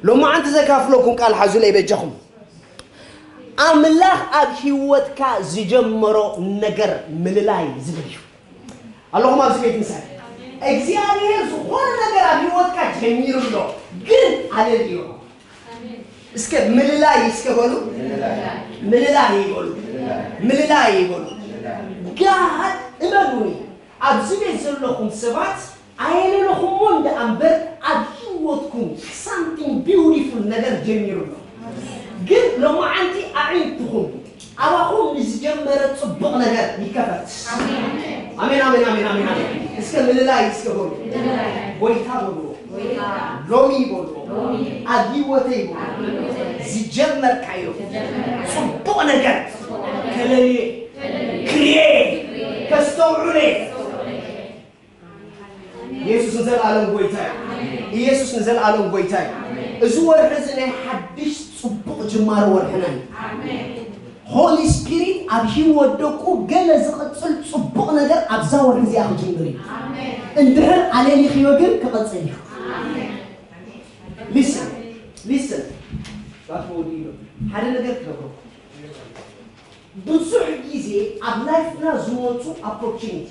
ሎማዓንቲ ዘካፍለኩም ቃል ሓዙለይ በጃኹም። ኣምላኽ ኣብ ህይወትካ ዝጀመሮ ነገር ምልላይ ዝብል እዩ። ኣለኹም ኣብዚ ቤት ምሳይ እግዚኣብሔር ዝኾነ ነገር ኣብ ህይወትካ ጀሚሩ ኣሎ፣ ግን ኣለልዮ። እስከ ምልላይ እስከ በሉ። ምልላይ ይበሉ። ምልላይ ይበሉ። ጋድ እመኑኒ፣ ኣብዚ ቤት ዘለኹም ሰባት ኣየለለኹሞ እንዳ እምበር ኣብ ህይወትኩም something beautiful ነገር ጀሚሩ ኣሎ። ግን ሎማዓንቲ ኣዒንትኹም ኣባኹም ንዝጀመረ ጽቡቕ ነገር ይከፈት። ኣሜን፣ ኣሜን፣ ኣሜን፣ ኣሜን፣ ኣሜን። እስከ ምልላይ እስከ በሉ። ጎይታ በሉ። ሎሚ በሉ። ኣብ ህይወተይ በሉ። ዝጀመርካዮ ጽቡቕ ነገር ከለልየ፣ ክርየ፣ ከስተውዕለ። ኢየሱስ ንዘለኣለም ጎይታ እዩ። ኢየሱስ ንዘለኣለም ጎይታ እዩ። እዚ ወርሒ እዚ ናይ ሓድሽ ጽቡቕ ጅማሮ ወርሕና እዩ። ሆሊ ስፒሪት ኣብ ህይወት ደቁ ገለ ዝቕጽል ጽቡቕ ነገር ኣብዛ ወርሒ እዚኣ ክጅምር እዩ። እንድሕር ኣለሊኽዮ ግን ክቕጽል እዩ። ሊስን፣ ሊስን። ሓደ ነገር ክነግረኩም። ብዙሕ ግዜ ኣብ ላይፍና ዝመጹ ኦፖርቹኒቲ፣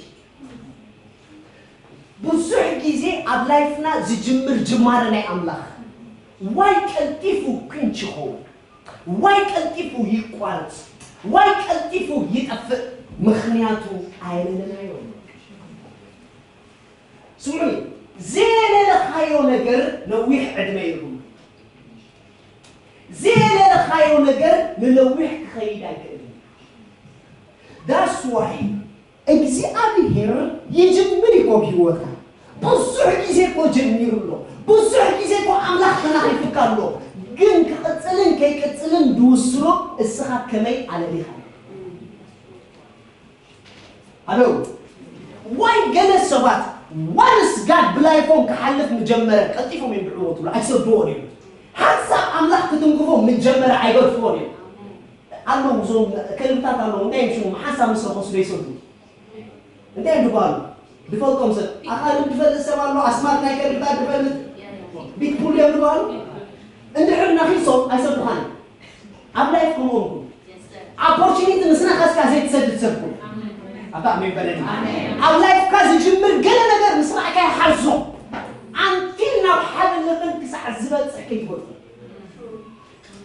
ብዙሕ ግዜ ኣብ ላይፍና ዝጅምር ጅማረ ናይ ኣምላኽ ዋይ ቀልጢፉ ኲንች ይኸውን፣ ዋይ ቀልጢፉ ይቋረጽ፣ ዋይ ቀልጢፉ ይጠፍእ፣ ምኽንያቱ ኣየለለናዮ። ስምዑኒ፣ ዘየለለኻዮ ነገር ነዊሕ ዕድመ የብሉን። ዘየለለኻዮ ነገር ንነዊሕ ክኸይድ ኣይክእልን። That's why እግዚኣብሔር ይጅምር እኮ ህይወትካ። ብዙሕ ግዜ እኮ ጀሚሩ ኣሎ። ብዙሕ ግዜ እኮ ኣምላኽ ተናኺፉካ ኣሎ። ግን ክቕጽልን ከይቅጽልን ዝውስኖ እስኻ ከመይ ኣለሊኻ። ኣሎ። ዋይ ገለ ሰባት ዋንስ ጋድ ብላይፎም ክሓልፍ ምጀመረ ቀልጢፎም እዮም ድዕዎ ትብሉ ኣይሰድዎ እዮም። ሓሳብ ኣምላኽ ክትንክፎ ምጀመረ ኣይገድፍዎን እዮም። ኣለዉ እዞም ከልብታት ኣለዉ እንታይ እዮም ሽሞም ሓሳብ ምስ ረኸሱ ዘይሰዱ እንታይ እዮም ዝበሃሉ? ዝፈልጦም ሰብ ኣኻልብ ዝፈልጥ ሰብ ኣሎ ኣስማት ናይ ከልብታት ዝፈልጥ ቢት ፑል እዮም ዝበሃሉ። እንድሕር ነኺሶም ኣይሰዱኻን እዮም። ኣብ ላይፍ ከምኦም ኩን ኣፖርቹኒቲ ምስ ረኸስካ ዘይትሰድድ ሰብ ኩን። ኣታ ኣሜን በለኒ። ኣብ ላይፍካ ዝጅምር ገለ ነገር ምስ ረኣካ ይሓዞ ኣንቲል ናብ ሓደ ለቨል ክሳዕ ዝበፅሕ ከይትወፅእ።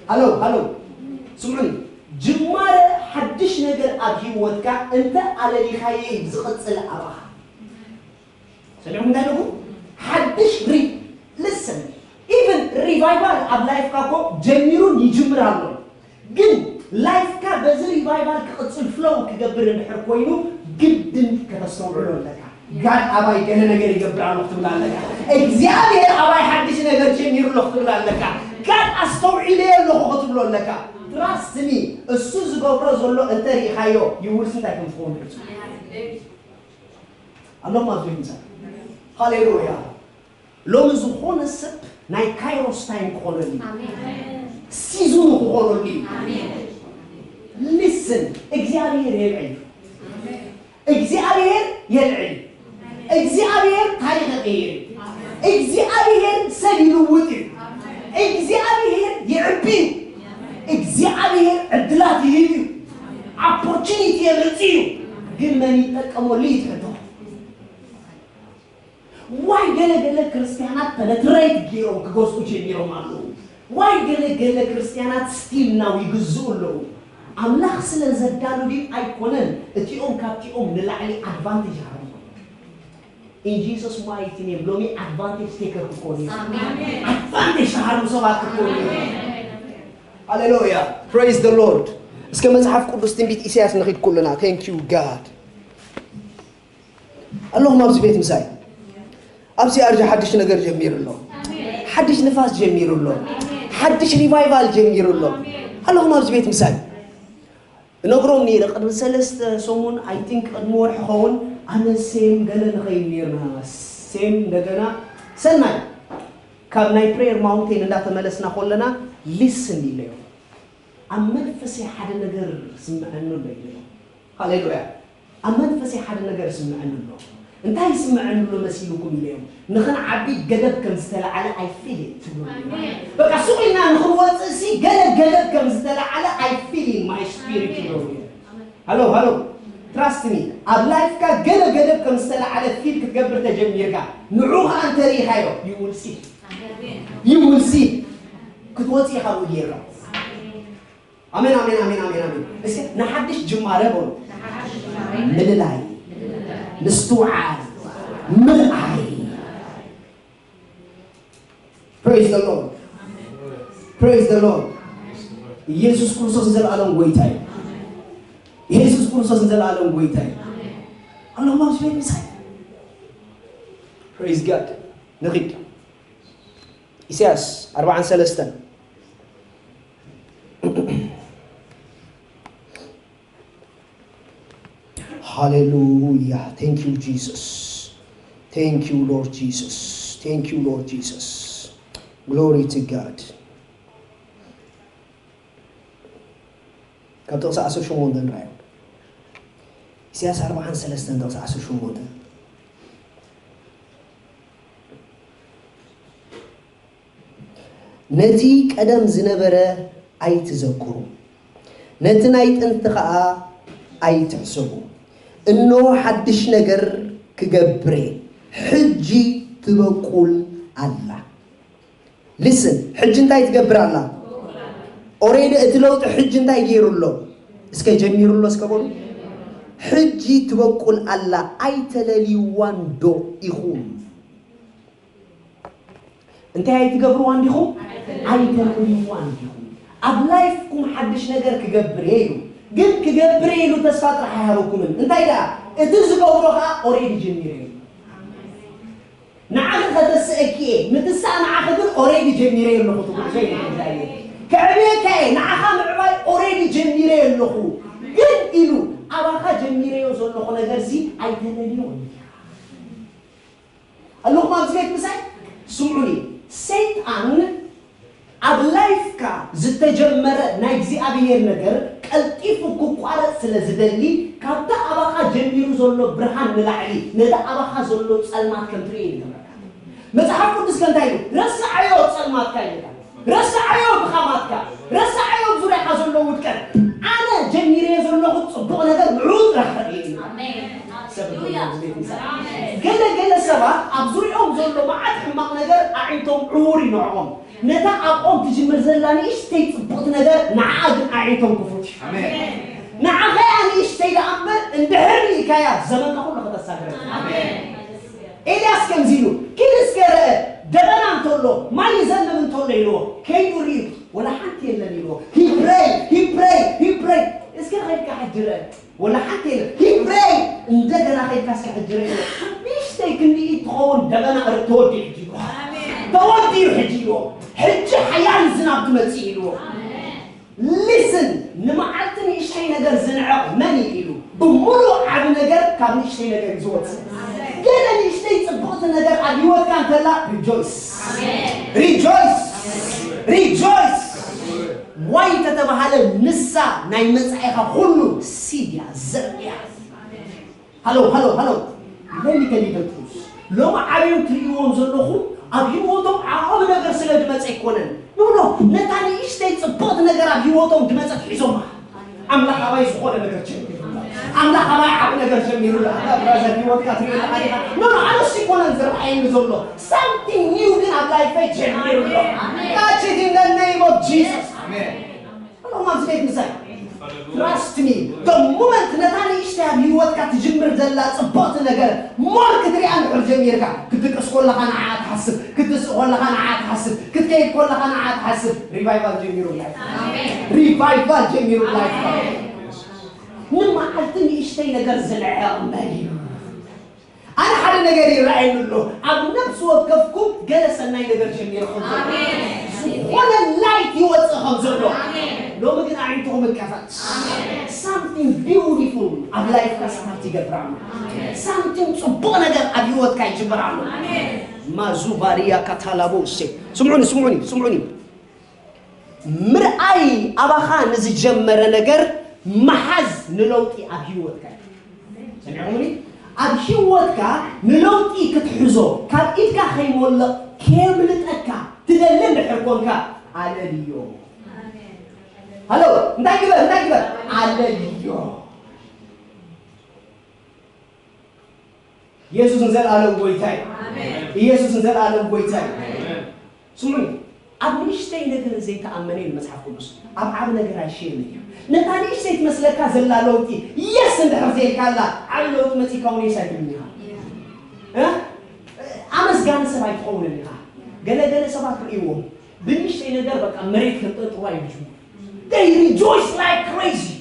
ሃሎ ሃሎ ስምዑኒ። ጅማረ ሓድሽ ነገር ኣብ ህይወትካ እንተ ኣለሊኻዮ እዩ ዝቕፅል ኣባኻ። ሰሚዕኩም እንታይ ኣለኹ? ሓድሽ ሪ ልስን ኢቨን ሪቫይቫል ኣብ ላይፍካ እኮ ጀሚሩን ይጅምር ኣሎ። ግን ላይፍካ በዚ ሪቫይቫል ክቕፅል ፍሎው ክገብር እንድሕር ኮይኑ ግድን ከተስተውዕሎ ኣለካ። ጋድ ኣባይ ገለ ነገር ይገብር ኣሎ ክትብል ኣለካ። እግዚኣብሔር ኣባይ ሓድሽ ነገር ጀሚሩ ኣሎ ክትብል ኣለካ። ጋድ ኣስተውዒለዮ ኣለኹ ክትብሎ ኣለካ። ትራስት ሚ እሱ ዝገብሮ ዘሎ እንተ ርኢኻዮ ይውርስ እንታይ ከም ትኸውን ትሕሱ ኣለኹም ኣብዚ ቤት ምሳሌ ሃሌሉያ። ሎሚ ዝኾነ ሰብ ናይ ካይሮስ ታይም ክኾነሉ እዩ። ሲዙኑ ክኾነሉ እዩ። ሊስን እግዚኣብሔር የልዕል እዩ። እግዚኣብሔር የልዕል እዩ። እግዚኣብሔር ታሪኽ ይቕይር እዩ። እግዚኣብሔር ሰብ ይልውጥ እዩ። እግዚኣብሔር ይዕቢ እዩ። እግዚኣብሔር ዕድላት ይህብ እዩ። ኣፖርቹኒቲ የምርፅ እዩ። ግን መን ይጠቀመሉ እዩ ትሕቶ ዋይ ገለገለ ክርስትያናት ፐነትሬት ገይሮም ክገዝኡ ጀሚሮም ኣለዉ። ዋይ ገለገለ ክርስትያናት ስቲል ናው ይግዝኡ ኣለዉ። ኣምላኽ ስለ ዘዳሉ ድዩ ኣይኮነን። እቲኦም ካብቲኦም ንላዕሊ ኣድቫንቴጅ ሃቡ። In Jesus mighty name ሎሚ ኣድቫንቴጅ ቴከር ክኾኑ እዮም። ኣድቫንቴጅ ተሃሩ ሰባት ክኾኑ እዮም። ሃሌሉያ praise the Lord። እስከ መጽሓፍ ቅዱስ ትንቢት ኢሳያስ ንኺድ ኩልና። Thank you God። ኣለኹም ኣብዚ ቤት ምሳይ ኣብዚ ኣርጃ ሓድሽ ነገር ጀሚሩ ኣሎ። ሓድሽ ንፋስ ጀሚሩ ኣሎ። ሓድሽ ሪቫይቫል ጀሚሩ ኣሎ። ኣለኹም ኣብዚ ቤት ምሳይ እነግሮም ነይረ ቅድሚ ሰለስተ ሰሙን ኣይ ቲንክ ቅድሚ ወርሒ ኸውን ኣነ ሴም ገለ ንኸይድ ነይርና ሴም እንደገና ሰናይ ካብ ናይ ፕሬየር ማውንቴን እንዳተመለስና ከለና ሊስን ኢለዮ ኣብ መንፈሰይ ሓደ ነገር ስምዐኒ ኣሎ ኢለዮ ሃሌሉያ ኣብ መንፈሰይ ሓደ ነገር ስምዐኒ ኣሎ እንታይ ይስምዐኒ ኣሎ መሲልኩም ኢለዮም። ንኽንዓቢ ገደብ ከም ዝተለዓለ I feel it ትብሉ። በቃ ሱቕ ኢልና ንኽንወፅእ ሲ ገለ ገደብ ከም ዝተለዓለ I feel in my spirit ይብሉ። ሃሎ ሃሎ፣ trust me፣ ኣብ ላይፍካ ገለ ገደብ ከም ዝተለዓለ ፊል ክትገብር ተጀሚርካ፣ ንዑ ኸዓ እንተሪኢኻዮ you will see፣ you will see። ክትወፅእ ኢኻ ብኡ ጌርካ። ኣሜን ኣሜን ኣሜን ኣሜን ኣሜን። እስኪ ንሓድሽ ጅማረ በሉ። ምልላይ፣ ምስትውዓል፣ ምርኣይ። Praise the Lord። Praise the Lord። ኢየሱስ ክርስቶስ ንዘለኣለም ጎይታ እዩ። ኢየሱስ ክርስቶስ ንዘለኣለም ጎይታ እዩ። ኣለኹም ኣብዚ ቤት ምሳይ። Praise God። ንኺድ። ኢሳያስ ኣርባዓን ሰለስተን። ሃሌሉያ። Thank you Jesus። Thank you Lord Jesus። Thank you Lord Jesus። Glory to God። ካብ ጥቕሲ ዓሰርተ ሸሞንተ ንርኣዮ። ኢሳያስ ኣርባዓን ሰለስተን ጥቕሲ ዓሰርተ ሸሞንተ። ነቲ ቀደም ዝነበረ ኣይትዘክሩ፣ ነቲ ናይ ጥንቲ ኸኣ ኣይትሕሰቡ። እነሆ ሓድሽ ነገር ክገብር እየ፣ ሕጂ ትበቁል ኣላ። Listen፣ ሕጂ እንታይ ትገብር ኣላ? Already እቲ ለውጢ ሕጂ እንታይ ገይሩ ኣሎ? እስከ ጀሚሩ ኣሎ እስከ በሉ። ሕጂ ትበቁል ኣላ፣ ኣይተለልይዋን ዶ ኢኹም? እንታይ ኣይትገብርዋን ዲኹም? ኣይተልዕልዋን ዲኹም? ኣብ ላይፍኩም ሓድሽ ነገር ክገብር እየ ኢሉ፣ ግን ክገብር እየ ኢሉ ተስፋ ጥራሕ ኣይሃበኩምን። እንታይ ደኣ? እቲ ዝገብሮ ኸኣ ኦሬዲ ጀሚረ እዩ። ንዓኺ ከተስእኪ እየ፣ ምትሳእ ንዓኺ ግን ኦሬዲ ጀሚረ እየ ኣለኹ። እቲ ጉዕዞ እዩ። ከዕብየካ እየ፣ ንዓኻ ምዕባይ ኦሬዲ ጀሚረ እየ ኣለኹ። ግን ኢሉ ኣባኻ ጀሚረዮ ዘለኹ ነገርሲ ኣይተለልዮን። ኣለኹም ኣብዚ ቤት ምሳይ? ስምዑኒ። ሰይጣን ኣብ ላይፍካ ዝተጀመረ ናይ እግዚኣብሔር ነገር ቀልጢፉ ክቋረጽ ስለ ዝደሊ፣ ካብታ ኣባኻ ጀሚሩ ዘሎ ብርሃን ንላዕሊ ነቲ ኣባኻ ዘሎ ጸልማት ከም ትርኢ ይገብረካ። መጽሓፍ ቅዱስ ከ እንታይ ኢሉ? ረስዓዮ ጸልማትካ ይብለካ። ረስዓዮ ድኻማትካ። ረስዓዮ ኣብ ዙርያኻ ዘሎ ውድቀት። ኣነ ጀሚረዮ ዘለኹ ጽቡቕ ነገር ንዑ ጥራሕ ርኢ እዩ። ኣሜን። ሰብ ሃሌሉያ። ኣብዚ ቤት ምሳይ። ኣሜን። ገለ ገለ ሰባት ኣብ ዙርያኦም ዘሎ መዓት ሕማቕ ነገር ኣዒንቶም ዕዉር እዩ ንዕኦም። ነታ ኣብኦም ትጅምር ዘላ ንእሽተይ ጽቡቕቲ ነገር ንዓኣ ግን ኣዒንቶም ክፉት እዩ። ኣሜን። ንዓኻ እያ ንእሽተይ ደኣ እምበር እንድሕር ርኢካያ ዘመንካ ኩሉ ከተሳግረካ። ኣሜን። ኤልያስ ከምዚ ኢሉ፣ ኪድ እስከ ርአ፣ ደበና እንተሎ፣ ማይ ይዘንብ እንተሎ ኢልዎ፣ ከይዱ ርእዩ፣ ወላ ሓንቲ የለን ኢልዎ። He pray, he pray, he pray። እስከ ኸይድካ ሕጂ ርአ፣ ወላ ሓንቲ የለን። He pray። እንደገና ኸይድካ እስከ ሕጂ ርአ ኢልዎ። ንእሽተይ ክንዲ ኢድ ትኸውን ደበና እር-፣ ተወዲኡ ሕጂ ኢልዎ። ኣሜን። ተወዲኡ ሕጂ ኢልዎ። ሕጂ ሓያል ዝናብ ክመጽእ ኢልዎ። ኣሜን። Listen፣ ንመዓልቲ ንእሽተይ ነገር ዝንዕቕ መን እዩ ኢሉ፣ ብምሉእ ዓቢ ነገር ካብ ንእሽተይ ነገር እዩ ዝወጽእ። ገለ ንእሽተይ ጽብቕቲ ነገር ኣብ ህይወትካ እንተላ፣ ሪጆይስ። ኣሜን። ሪጆይስ። ሪጆይስ። ዋይ እንተተባሃለ፣ ንሳ ናይ መጻኢኻ ኩሉ ሲድ እያ፣ ዘርኢ እያ። ሃሎ፣ ሃሎ፣ ሃሎ። Let me tell you the truth። ሎሚ ዓብዮም ትርእይዎም ዘለኹም ኣብ ህይወቶም ዓቢ ነገር ስለ ዝመጸ ኣይኮነን። ኖ፣ ኖ፣ ነታ ንእሽተይ ጽብቕቲ ነገር ኣብ ህይወቶም ዝመጸት ሒዞማ። ኣምላኽ ኣባይ ዝኾነ ነገር ጀሚሩ ኣሎ። ኣምላኽ ኣባይ ዓቢ ነገር ጀሚሩ ኣሎ። ኣታ ብራዘር፣ ህይወትካ ትርኢ ኣለኻ ዲኻ? ኖ፣ ኖ፣ ኣነስ ኣይኮነን ዝረኣየኒ ዘሎ። Something new ግን ኣብ ላይፈይ ጀሚሩ ኣሎ። ኣሜን። Touch it in the name of Jesus። ኣሜን። ኣሎም ኣብዚ ቤት ምሳይ። Trust me፣ the moment ነታ ንእሽተይ ኣብ ህይወትካ ትጅምር ዘላ ጽብቕቲ ነገር ሞር ክትሪኣ እንድሕር ጀሚርካ፣ ክትድቅስ ከለኻ ንዓኣ ትሓስብ፣ ክትስእ ከለኻ ንዓኣ ትሓስብ፣ ክትከይድ ከለኻ ንዓኣ ትሓስብ፣ ሪቫይቫል ጀሚሩ ላይፍ። ኣሜን። ሪቫይቫል ጀሚሩ ላይፍ። ኣሜን። ንመዓልቲ ንእሽተይ ነገር ዝንዕቕ መን እዩ? ኣነ ሓደ ነገር ይረኣየኒ ኣሎ። ኣብ ነፍሲ ወከፍኩም ገለ ሰናይ ነገር ጀሚሩ ከም ዘሎ። ኣሜን። ዝኾነ ላይት ይወጽእ ከም ዘሎ። ኣሜን። ሎሚ ግን ኣዒንትኹም ይከፈት። ኣሜን። Something beautiful ኣብ ላይፍካ ስታርት ይገብር ኣሎ። ኣሜን። Something ጽቡቕ ነገር ኣብ ህይወትካ ይጅምር ኣሎ። ኣሜን። ማዙባሪያ ካታላቦሴ። ስምዑኒ፣ ስምዑኒ፣ ስምዑኒ። ምርኣይ ኣባኻ ንዝጀመረ ነገር ምሓዝ ንለውጢ ኣብ ህይወትካ እዩ። ሰሚዕኹምኒ? ኣብ ህይወትካ ንለውጢ ክትሕዞ ካብ ኢድካ ከይወልቕ ከየምልጠካ ትደሊ እንድሕር ኮንካ ኣለልዮ። ሃሎ፣ እንታይ ግበር እንታይ ግበር ኣለልዮ። ኢየሱስ ንዘለኣለም ጎይታ እዩ። ኢየሱስ ንዘለኣለም ጎይታ እዩ። ስምዑኒ፣ ኣብ ንእሽተይ ነገር ዘይተኣመነ ኢሉ መጽሓፍ ቅዱስ፣ ኣብ ዓቢ ነገር ኣይሽየምን እዩ። ነታ ንእሽተይ ትመስለካ ዘላ ለውጢ የስ እንድሕር ዘይልካላ፣ ዓቢ ለውጢ መጺእካ እውን የስ ኣይትብልን ኢኻ። እ? ኣመስጋኒ ሰብ ኣይትኸውንን ኢኻ። ገለ ገለ ሰባት ርእይዎም፣ ብንእሽተይ ነገር በቃ መሬት ከንጠጥዋ ይጅምሩ። They rejoice like crazy።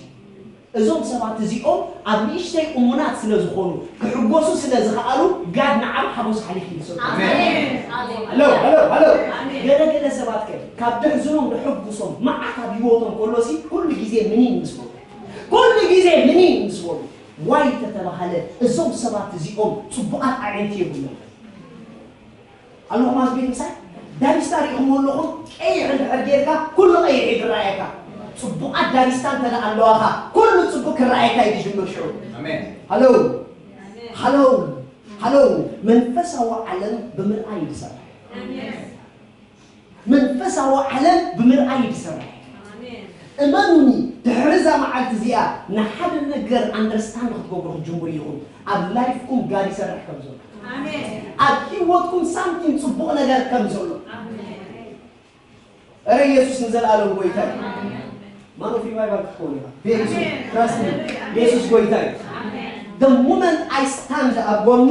እዞም ሰባት እዚኦም ኣብ ንእሽተይ እሙናት ስለ ዝኾኑ፣ ክሕጎሱ ስለ ዝኸኣሉ፣ ጋድ ንዓብ ሓጎስ ሓሊፍ ይሰጡ። ኣሜን። ሃሎ፣ ሃሎ፣ ሃሎ። ኣሜን። ገለ ገለ ሰባት ከ ካብ ደሕዝኖም ደሐጉሶም መዓት ኣብ ህይወቶም ከሎሲ ኩሉ ግዜ ምኒን ምስ በሉ፣ ኩሉ ግዜ ምኒን ምስ በሉ፣ ዋይ ተተባሃለ፣ እዞም ሰባት እዚኦም ጽቡቓት ኣዒንቲ የብሎም። ኣለኹም ኣብዚ ቤት ምሳይ ዳቢስታ ሪእኹምዎ ኣለኹም? ቀይሕ እንድሕር ጌርካ ኩሉ ቀይሕ እዩ ዝረኣየካ። ጽቡቓት ዳቢስታ እንተ ደኣ ኣለዋኻ ኩሉ ጽቡቕ ክረኣየካ እዩ ዝጅምር ሽዑ። ኣሜን። ሃሎ፣ ሃሎ፣ ሃሎ። መንፈሳዊ ዓለም ብምርኣይ እዩ ዝሰርሕ። ኣሜን። መንፈሳዊ ዓለም ብምርኣይ እዩ ዝሰርሕ። ኣሜን። እመኑኒ፣ ድሕሪ እዛ መዓልቲ እዚኣ ንሓደ ነገር ኣንደርስታንድ ክትገብሩ ክትጅምሩ ኢኹም። ኣብ ላይፍኩም ጋድ ይሰርሕ ከም ዘሎ፣ ኣሜን። ኣብ ህይወትኩም ሳምቲንግ ጽቡቕ ነገር ከም ዘሎ። ኣሜን። እረ ኢየሱስ ንዘለኣለም ጎይታ እዩ። ኣሜን። ማን ኦፍ ሪቫይቫል ክትከውን ኢኻ። ቬሪ ሱን። ኣሜን። ትራስት ሚ። ኢየሱስ ጎይታ እዩ። ኣሜን። The moment I stand ኣብ ጎኑ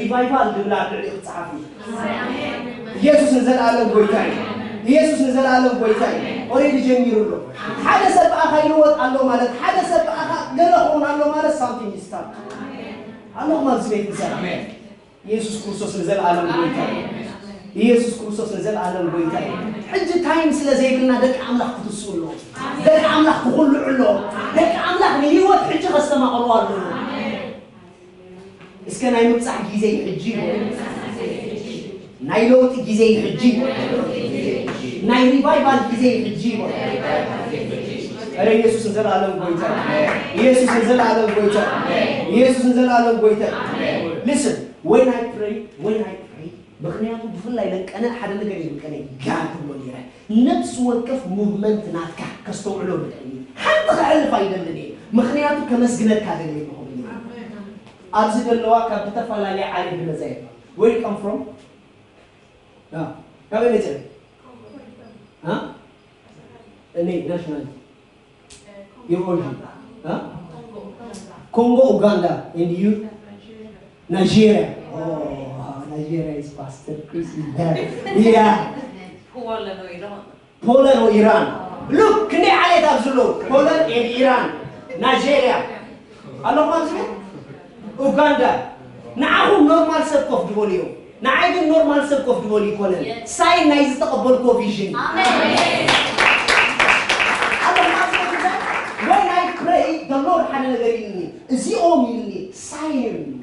ሪቫይቫል ዝብል ኣብ ልዕሊኡ ክጸሓፍ እዩ። ኣሜን። ኢየሱስ ንዘለኣለም ጎይታ እዩ። ኢየሱስ ንዘለኣለም ጎይታ እዩ። ኦሬዲ ጀሚሩ ኣሎ። ሓደ ሰብ ብኣኻ ይልወጥ ኣሎ ማለት፣ ሓደ ሰብ ብኣኻ ገለ ክኸውን ኣሎ ማለት ሳምቲንግ ይስታርት። ኣለኹም ኣብዚ ቤት ምሳይ። ኣሜን። ኢየሱስ ክርስቶስ ንዘለኣለም ጎይታ እዩ። ኢየሱስ ክርስቶስ ንዘለኣለም ጎይታ እዩ። ሕጂ ታይም ስለ ዘይብልና ደቂ ኣምላኽ ክትስኡ ኣለዎ። ደቂ ኣምላኽ ክኹልዑ ኣለዎ። ደቂ ኣምላኽ ንህይወት ሕጂ ከስተማቕርዋ ኣለዎ። እስከ ናይ ምብጻሕ ግዜ እዩ ሕጂ። ናይ ለውጢ ግዜ እዩ ሕጂ። ናይ ሪቫይቫል ግዜ እዩ ሕጂ። እረ ኢየሱስ ንዘለኣለም ጎይታ እዩ። ኢየሱስ ንዘለኣለም ጎይታ እዩ። ኢየሱስ ንዘለኣለም ጎይታ እዩ። Listen, when I pray, when I pray, ምኽንያቱ ብፍላይ ለንቀነ ሓደ ነገር እዩ ለንቀነ ጋር ክብሎ ነይረ። ነፍሲ ወከፍ ሙቭመንት ናትካ ከስተውዕሎ ብደሊ ሓንቲ ክሕልፍ ኣይደልን እየ። ምኽንያቱ ከመስግነካ ደሊ ይኸውን። ኣብዚ ዘለዋ ካብ ዝተፈላለየ ዓሌት ዝመጻ እየ። Where you come from? ካበይ መጸ? እኔ ናሽናል የኦልድ ኮንጎ ኡጋንዳ። And you? Nigeria. Oh, Nigeria is Pastor Chris is there. Yeah. Poland or Iran. Look, ክንደይ ዓሌት ኣብዚ ኣለዉ? ፖላንድ ኤንድ ኢራን፣ ናይጄርያ ኣለኹም ኣብዚ ቤት? ኡጋንዳ። ንዓኹም ኖርማል ሰብ ኮፍ ዝበሉ እዮም። ንዓይ ግን ኖርማል ሰብ ኮፍ ዝበሉ ይኮነን። ሳይን ናይ ዝተቐበልክዎ ቪዥን ኣለኹም ኣብዚ ቤት? When I pray, the Lord ሓደ ነገር ኢልኒ። እዚኦም ኢልኒ ሳይን እዮም ኢልኒ።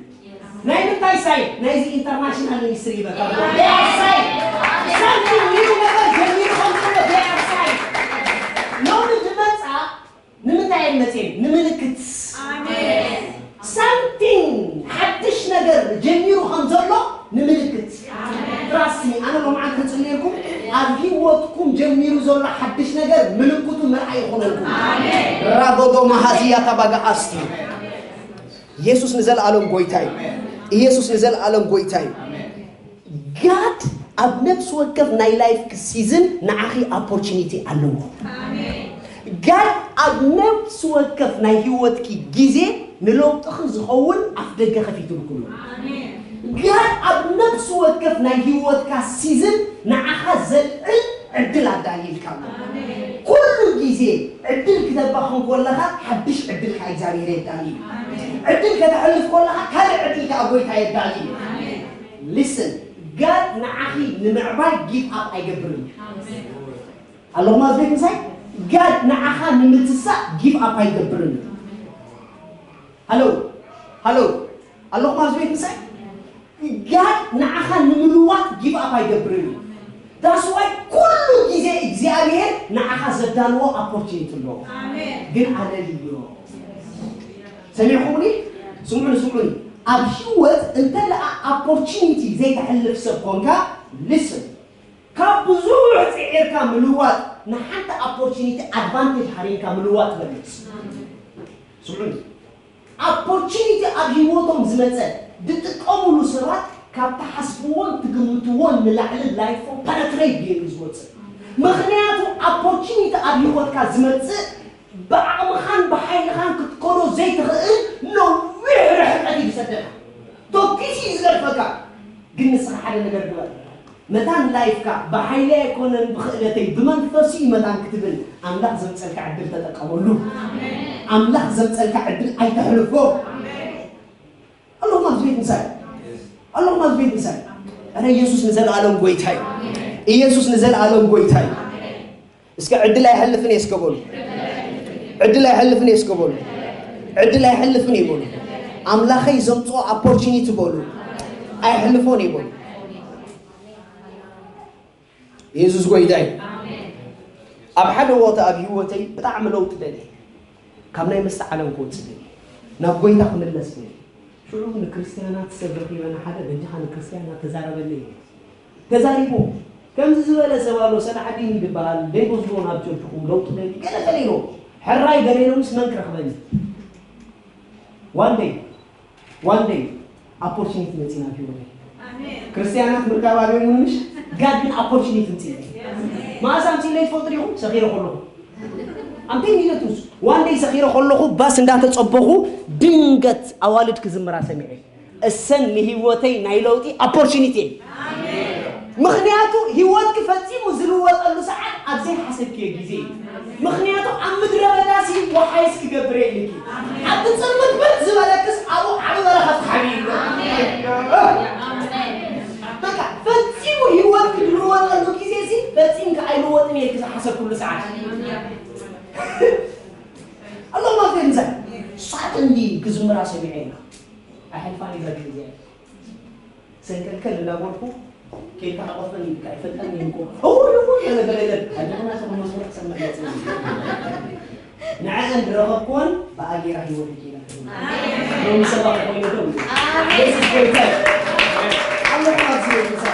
ናይ ምንታይ ሳይን? ናይዚ ኢንተርናሽናል ሚኒስትሪ ይበካ። They are ሳይን። Something new ነገር ጀሚሩ ከም ዘሎ they are ሳይን። ሎሚ ዝመጻ ንምንታይ እዮም መጽዮም? ንምልክት። ኣሜን። ሳምቲንግ ሓድሽ ነገር ጀሚሩ ከም ዘሎ ንምልክት። ትራስት ሚ፣ ኣነ ሎምዓንቲ ክጽልየልኩም፣ ኣብ ህይወትኩም ጀሚሩ ዘሎ ሓድሽ ነገር ምልክቱ ምርኣይ ይኹነልኩም። ራጎዶ ማሃዝያ ታባጋ ኣስቲ። ኢየሱስ ንዘለኣለም ጎይታ እዩ። ኢየሱስ ንዘለኣለም ጎይታ እዩ። ጋድ ኣብ ነፍሲ ወከፍ ናይ ላይፍ ሲዝን ንዓኺ ኦፖርቹኒቲ ኣለዎ። ጋድ ኣብ ነፍሲ ወከፍ ናይ ህይወትኪ ግዜ ንለውጥኺ ዝኸውን ኣፍ ደገ ከፊትልኩ ኣሎ። ጋድ ኣብ ነፍሲ ወከፍ ናይ ህይወትካ ሲዝን ንዓኻ ዘልዕል ዕድል ኣዳልይልካ ኣሎ። ኩሉ ግዜ ዕድል ክተባኽን ከለኻ ሓድሽ ዕድል ካብ እግዚኣብሔር የዳሊ እዩ። ዕድል ከተሕልፍ ከለኻ ካልእ ዕድል ከኣ ጎይታ የዳሊ እዩ። ሊስን፣ ጋድ ንዓኺ ንምዕባይ ጊቭ ኣፕ ኣይገብርን እዩ። ኣለኹም ኣብዚ ቤት ምሳይ? ጋድ ንዓኻ ንምትሳእ ጊቭ ኣፕ ኣይገብርን እዩ። ሃሎ፣ ሃሎ፣ ኣለኹም ኣብዚ ቤት ምሳይ? ጋድ ንዓኻ ንምልዋጥ ጊቭ ኣፕ ኣይገብርን እዩ። ዳስ ዋይ ኩሉ ግዜ እግዚኣብሔር ንዓኻ ዘዳልዎ ኦፖርቹኒቲ ኣለዎ። ኣሜን። ግን ኣለልዮ። ሰሚዕኹምኒ? ስምዑኒ፣ ስምዑኒ። ኣብ ህይወት እንተ ደኣ ኣፖርቹኒቲ ዘይተሕልፍ ሰብ ኮንካ፣ ሊስን፣ ካብ ብዙሕ ጽዒርካ ምልዋጥ ንሓንቲ ኣፖርቹኒቲ ኣድቫንቴጅ ሃሪምካ ምልዋጥ በልጽ። ስምዑኒ፣ ኣፖርቹኒቲ ኣብ ህይወቶም ዝመጸ ዝጥቀሙሉ ሰባት ካብ ትሓስብዎን ትግምትዎን ንላዕሊ ላይፎም ፐነትሬት ገይሩ ዝወጽእ። ምኽንያቱ ኣፖርቹኒቲ ኣብ ህይወትካ ዝመጽእ ብዓቕምኻን ብሓይልኻን ክትከዶ ዘይትኽእል ነዊሕ ርሕቀት እዩ ዝሰደካ። ተኪሱ እዩ ዝገድፈካ። ግን ንስኻ ሓደ ነገር ግበር። መታን ላይፍካ ብሓይለይ ኣይኮነን ብኽእለተይ ብመንፈሱ እዩ መታን ክትብል ኣምላኽ ዘምጸልካ ዕድል ተጠቀመሉ። ኣምላኽ ዘምጸልካ ዕድል ኣይተሕልፎ። ኣለኹም ኣብዚ ቤት ምሳይ? ኣለኹም ኣብዚ ቤት ምሳይ? ኣረ ኢየሱስ ንዘለኣለም ጎይታ እዩ። ኢየሱስ ንዘለኣለም ጎይታ እዩ። እስከ ዕድል ኣይሕልፍን እየ እስከ በሉ። ዕድል ኣይሕልፍን እየ እስከ በሉ። ዕድል ኣይሕልፍን እየ በሉ። ኣምላኸይ ዘምፅኦ ኣፖርቹኒቲ በሉ። ኣይሕልፎን እየ በሉ። የሱስ ጎይታ እዩ። ኣብ ሓደ ቦታ ኣብ ህይወተይ ብጣዕሚ ለውጢ ደልየ። ካብ ናይ መስተ ዓለም ክወፅእ ደልየ። ናብ ጎይታ ክምለስ ደልየ። ሽዑ ንክርስትያናት ሰብ ረኺበ ንሓደ በጃኻ ንክርስትያናት ተዛረበለይ ኢለ። ተዛሪቡ ከምዚ ዝበለ ሰብ ኣሎ ሰላሓዲን ዝበሃል ደንጎዝጎ ናብ ቸርችኹም ለውጢ ደልዩ ገለ ገለ ኢሎ ሕራይ ገለ ኢሎምስ መን ክረኽበኒ ዋን ደይ ዋን ደይ ኣፖርቹኒቲ መፂና ኣብ ህይወተይ ክርስትያናት ምርካብ ኣብዮም ምሽ ጋድ ግን ኣፖርቹኒቲ ምፅእ መዓስ ኣምፅእለይ ትፈልጡ ዲኹም ሰኺረ ከለኹ ኣምተይ ሚለት ምስ ዋን ደይ ሰኺረ ከለኹ ባስ እንዳተፀበኹ ድንገት ኣዋልድ ክዝምራ ሰሚዐ እሰን ንህይወተይ ናይ ለውጢ ኣፖርቹኒቲ እየን ምኽንያቱ ህይወትኪ ፈፂሙ ዝልወጠሉ ሰዓት ኣብ ዘይሓሰብክዮ ግዜ እዩ ምኽንያቱ ኣብ ምድረ በዳሲ ወሓይስ ክገብር የልኪ ኣብቲ ፅልምት ብር ዝበለክስ ኣብኡ ዓብ በረኸት ሓቢሉ በቃ ፈፂሙ ህይወትኪ ዝልወጠሉ ግዜ ሲ ፈፂምኪ ኣይልወጥን እየ ዝሓሰብኩሉ ሰዓት ኣሎማ ፌንዘ ሳጥንዲ ክዝምራ ሰሚዐ ኢና ኣይሕልፋን ይዘግብ እዚኣ ሰንከልከል እንዳበልኩ ኬድካ ሓቆፈን ኢልካ ኣይፈልጠን ኢልኩ እውይ እውይ ገለ ገለ ገለ ኣጆና ሰብ መስሎ ክሰምዕ ገጽ ንዐን ዝረኸብኩወን ብኣጌራ ህይወት ጌራ ሎሚ ሰባት ኮይኑ ደው ኢሉ ኢየሱስ ጎይታ ኣለኹ ኣብዚ ቤት ምሳ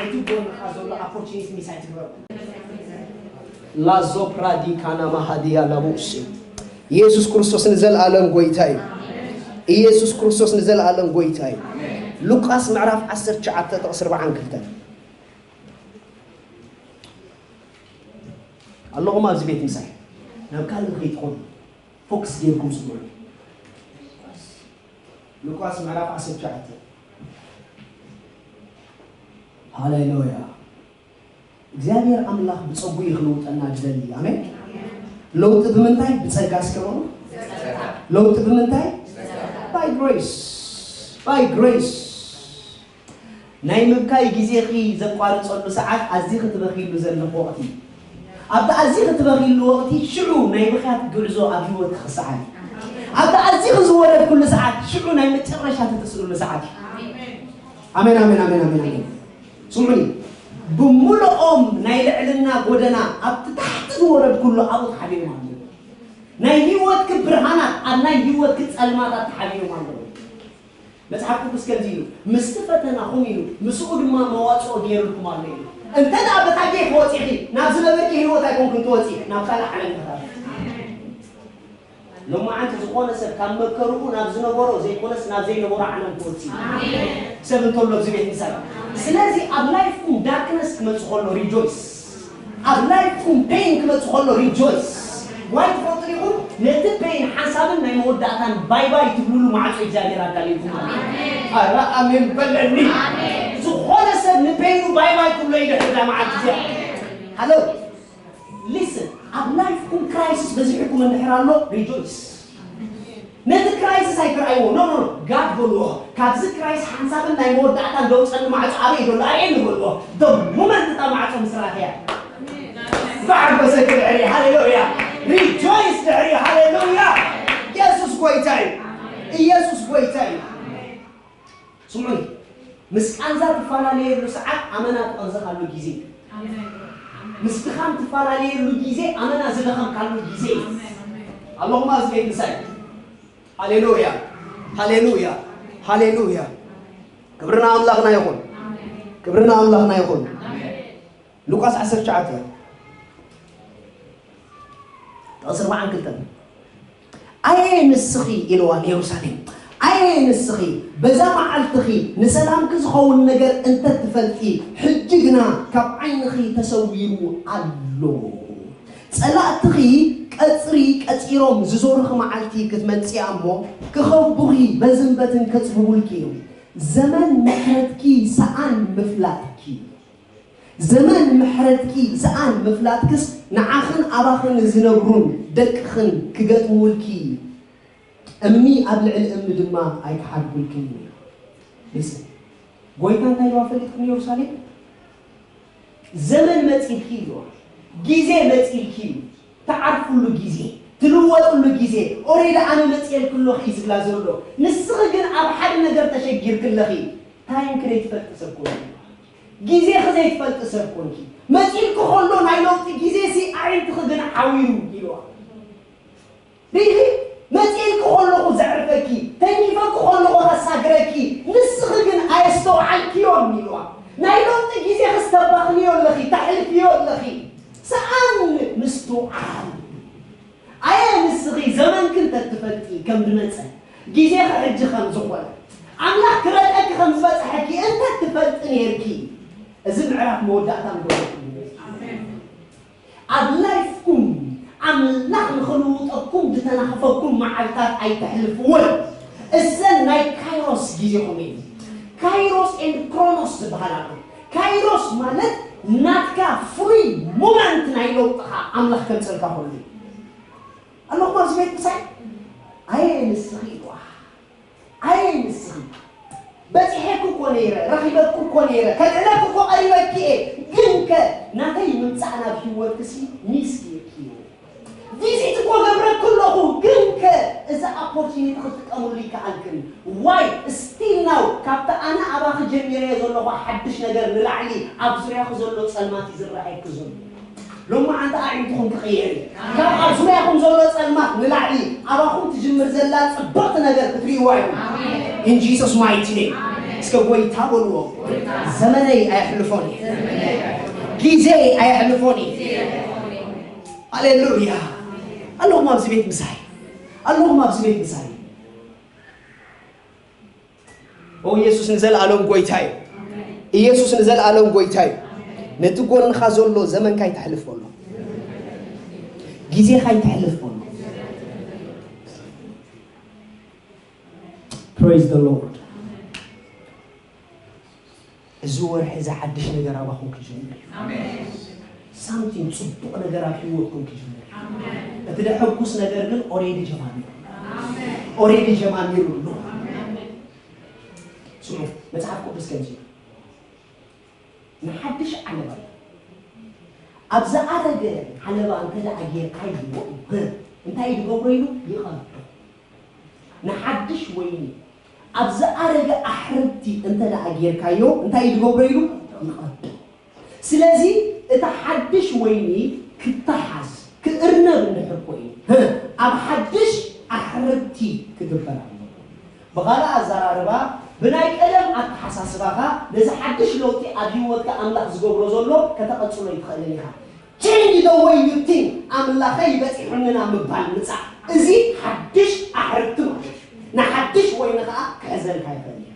ነቲ ጎንኻ ዘሎ ኣፖርቹኒቲ ሚስ ኣይትግበሩ ላዞፕራዲካና ማሃድያ ላቡሲ ኢየሱስ ክርስቶስ ንዘለኣለም ጎይታ እዩ ኢየሱስ ክርስቶስ ንዘለኣለም ጎይታ እዩ ሉቃስ ምዕራፍ ዓሰርተ ትሽዓተ ጥቕሲ ኣርብዓን ክልተን ኣለኹም ኣብዚ ቤት ምሳይ ናብ ካልእ ንኸይትኾኑ ፎክስ ጌርኩም ስምዑ ሉቃስ ምዕራፍ ዓሰርተ ትሽዓተ ሃሌሉያ እግዚኣብሔር ኣምላኽ ብጸጉ እዩ ክልውጠና ዝደሊ ኣሜን ለውጢ ብምንታይ ብጸጋ እስከ በሉ ለውጢ ብምንታይ by grace by grace ናይ ምብካይ ግዜኺ ዘቋርጸሉ ሰዓት ኣዚኺ ትበኽይሉ ዘለኺ ወቕቲ ኣብቲ ኣዚኺ ትበኽይሉ ወቕቲ ሽዑ ናይ ብኽያት ጉዕዞ ኣብ ህይወትኪ ክሰዓል ኣብቲ ኣዚኺ ዝወረድኩሉ ሰዓት ሽዑ ናይ መጨረሻ ትትስእሉ ሰዓት እዩ ኣሜን ኣሜን ኣሜን ኣሜን ኣሜን ስምዑኒ ብምልኦም ናይ ልዕልና ጎደና ኣብቲ ታሕቲ ዝወረድኩሉ ኣብኡ ተሓቢኦም ኣለዉ ናይ ህይወትኪ ብርሃናት ኣብ ናይ ህይወትኪ ጸልማታት ተሓቢኦም ኣለዉ መጽሓፍ ቅዱስ ከምዚ ኢሉ ምስቲ ፈተናኹም ኢሉ ምስኡ ድማ መዋጽኦ ገይሩልኩም ኣሎ ኢሉ እንተ ደኣ በታ ጌት ወጺኺ ናብ ዝነበርኪ ህይወት ኣይኮንክን ትወጺ ናብ ካልእ ዓለም ኢኻ ሎማዓንቲ ዝኾነ ሰብ ካብ መከርኡ ናብ ዝነበሮ ዘይኮነስ ናብ ዘይነበሮ ዓለም ክወጽእ እዩ። ሰብ እንተሎ ኣብዚ ቤት ምሳይ። ስለዚ ኣብ ላይፍኩም ዳርክነስ ክመጽእ ከሎ ሪጆይስ። ኣብ ላይፍኩም ፔን ክመጽእ ከሎ ሪጆይስ። ዋይ ትፈልጡ ዲኹም? ነቲ ፔን ሓንሳብን ናይ መወዳእታን ባይ ባይ ትብሉሉ ማዕጾ እግዚኣብሔር ኣዳልዩልኩም ኣሎ። ኣረ ኣሜን በለኒ። ዝኾነ ሰብ ንፔኑ ባይ ባይ ክብሎ ይድሕር እዛ መዓልቲ እዚኣ። ሃሎ ሊስን ኣብ ላይፍኩም ክራይሲስ በዚሕኩም እንድሕር ኣሎ ሪጆይስ ነቲ ክራይሲስ ኣይትርኣይዎ ኖ ኖ ጋድ በልዎ ካብዚ ክራይስ ሓንሳብን ናይ መወዳእታን ደውፀኒ ማዕፆ ኣበይ ዘሎ ኣርእየኒ በልዎ ዶ ሙመንት እታ ማዕፆ ምስ ረኣኽያ ብሓጎሰ ክብዕሪ ሃሌሉያ ሪጆይስ ድሕሪ ሃሌሉያ ኢየሱስ ጎይታ እዩ ኢየሱስ ጎይታ እዩ ስምዑኒ፣ ምስ ቃንዛ ትፈላለየሉ ሰዓት ኣመና ትቐንዝኻሉ ግዜ እዩ። ምስ ድኻም ትፈላለየሉ ግዜ ኣመና ዝደኸምካሉ ግዜ እዩ። ኣለኹም ኣብዚ ቤት ምሳይ። ሃሌሉያ ሃሌሉያ ሃሌሉያ። ክብርና ኣምላኽና ይኹን። ክብርና ኣምላኽና ይኹን። ሉቃስ ዓሰርተ ትሽዓተ ጥቕሲ ኣርባዓን ክልተን። ኣየ ንስኺ ኢልዋ ንየሩሳሌም፣ ኣየ ንስኺ በዛ መዓልትኺ ንሰላምኪ ዝኸውን ነገር እንተትፈልጢ፣ ሕጂ ግና ካብ ዓይንኺ ተሰዊሩ ኣሎ። ጸላእትኺ ቀጽሪ ቀጺሮም ዝዞርኺ መዓልቲ ክትመጽእ እያ እሞ፣ ክኸቡኺ በዝን በትን ከጽብቡልኪ እዮም። ዘመን ምሕረትኪ ሰኣን ምፍላጥኪ። ዘመን ምሕረትኪ ሰኣን ምፍላጥክስ ንዓኽን ኣባኽን ዝነብሩን ደቅኽን ክገጥሙልኪ፣ እምኒ ኣብ ልዕሊ እምኒ ድማ ኣይክሓድጉልክን እዩ። Listen፣ ጎይታ እንታይ ኢልዋ ፈሊጥኩም? ኢየሩሳሌም ዘመን መጺልኪ ኢልዋ፣ ግዜ መጺልኪ እዩ። ትዓርፍሉ ግዜ፣ ትልወጥሉ ግዜ። ኦሬዲ ኣነ መጺኤልኪ ኣለኹ እዩ ዝብላ ዘሎ። ንስኺ ግን ኣብ ሓደ ነገር ተሸጊርኪ ኣለኺ። ታይምኪ ዘይትፈልጢ ሰብ ኮንኪ፣ ግዜኺ ዘይትፈልጢ ሰብ ኮንኪ። መጺልኪ ከሎ ናይ ለውጢ ግዜ ሲ ኣዒንትኺ ግን ዓዊሩ ኢልዋ። ሪኢኺ፣ መጺኤልኪ ከለኹ ዘዕርፈኪ፣ ተንኪፈኪ ከለኹ ከሳግረኪ፣ ንስኺ ግን ኣየስተውዓልክዮን ኢልዋ። ናይ ለውጢ ግዜ ክስተባኽንዮ ኣለኺ፣ ተሕልፍዮ ኣለኺ። ሰኣን ምስትውዓል። ኣየ ንስኺ ዘመንኪ እንተትፈልጢ ከም ዝመጸ፣ ግዜኺ ሕጂ ከም ዝኾነ፣ ኣምላኽ ክረድኣኪ ከም ዝበጽሐኪ እንተትፈልጢ ነይርኪ፣ እዚ ምዕራፍ መወዳእታ ምገበርኩ። ኣብ ላይፍኩም ኣምላኽ ንኽልውጠኩም ዝተናኽፈኩም መዓልታት ኣይተሕልፍወን። እዘን ናይ ካይሮስ ግዜኹም እየን። ካይሮስ ኤንድ ክሮኖስ ዝበሃል ኣሎ። ካይሮስ ማለት ናትካ ፍሉይ ሞመንት ናይ ለውጥኻ ኣምላኽ ከምፀልካ ከሎ እዩ። ኣለኹም ኣብዚ ቤት ምሳይ? ኣየ ንስኺ ኢልዋ። ኣየ ንስኺ? በጺሐኪ እኮ ነይረ፣ ረኺበኪ እኮ ነይረ፣ ከልዕለኪ እኮ ቀሪበኪ እየ። ግንከ ናተይ ምምጻእ ናብ ህይወትኪሲ ሚስ ጌርክዮ። ቪዚት እኮ ገብረኪ ኣለኹ፣ ግንከ እዚ ኦፖርቹኒቲ ክትጥቀምሉ ይከኣልክን። ዋይ ስቲል ናው ካብቲ ኣነ ኣባኺ ጀሚረዮ ዘለኹ ሓድሽ ነገር ንላዕሊ ኣብ ዙርያኺ ዘሎ ጸልማት እዩ ዝረኣየኪ ዘሎ። ሎማዓንቲ ኣዒንትኹም ክቕየር እዩ። ካብ ኣብ ዙርያኹም ዘሎ ጸልማት ንላዕሊ ኣባኹም ትጅምር ዘላ ጽብቕቲ ነገር ክትርእይዋ ኢኹም። In Jesus mighty name። እስከ ጎይታ በልዎ፣ ዘመነይ ኣየሕልፎን እየ፣ ግዜይ ኣየሕልፎን እየ። ሃሌሉያ። ኣለኹም ኣብዚ ቤት ምሳይ፣ ኣለኹም ኣብዚ ቤት ምሳይ። ኦ ኢየሱስ ንዘለኣለም ጎይታ እዩ። ኢየሱስ ንዘለኣለም ጎይታ እዩ። ነቲ ጎንኻ ዘሎ ዘመንካ ይተሕልፍ በሎ፣ ግዜኻ ይተሕልፍ በሎ። Praise the Lord። እዚ ወርሒ እዚ ሓድሽ ነገር ኣባኹም ክጅምር እዩ። ሳምቲንግ ጽቡቕ ነገር ኣብ ህይወትኩም ክጅምር እዩ። እቲ ደሐጉስ ነገር ግን ኦሬዲ ጀማሚሩ፣ ኦሬዲ ጀማሚሩ ኣሎ። ስሙ መጽሓፍ ቅዱስ ከምዚ እዩ። ንሓድሽ ዓለባ እዩ። ኣብ ዝኣረገ ዓለባ እንተ ደኣ ጌርካዮ፣ እንታይ እዩ ዝገብሮ ኢሉ ይቐዶ። ንሓድሽ ወይኒ ኣብ ዝኣረገ ኣሕርብቲ እንተ ደኣ ጌርካዮ፣ እንታይ እዩ ዝገብሮ ኢሉ ይቐዶ። ስለዚ እቲ ሓድሽ ወይኒ ክተሓዝ፣ ክእርነብ እንድሕር ኮይኑ፣ ኣብ ሓድሽ ኣሕርብቲ ክግበር ኣለዎ። ብኻልእ ኣዘራርባ፣ ብናይ ቀደም ኣተሓሳስባኻ ነዚ ሓድሽ ለውጢ ኣብ ህይወትካ ኣምላኽ ዝገብሮ ዘሎ ከተቐጽሎ ኣይትኽእልን ኢኻ። Change the way you think። ኣምላኸይ በጺሑኒ ናብ ምባል ምጻእ። እዚ ሓድሽ ኣሕርብቲ ማለት እዩ። ንሓድሽ ወይኒ ኸኣ ክሕዘልካ ይኽእል እዩ።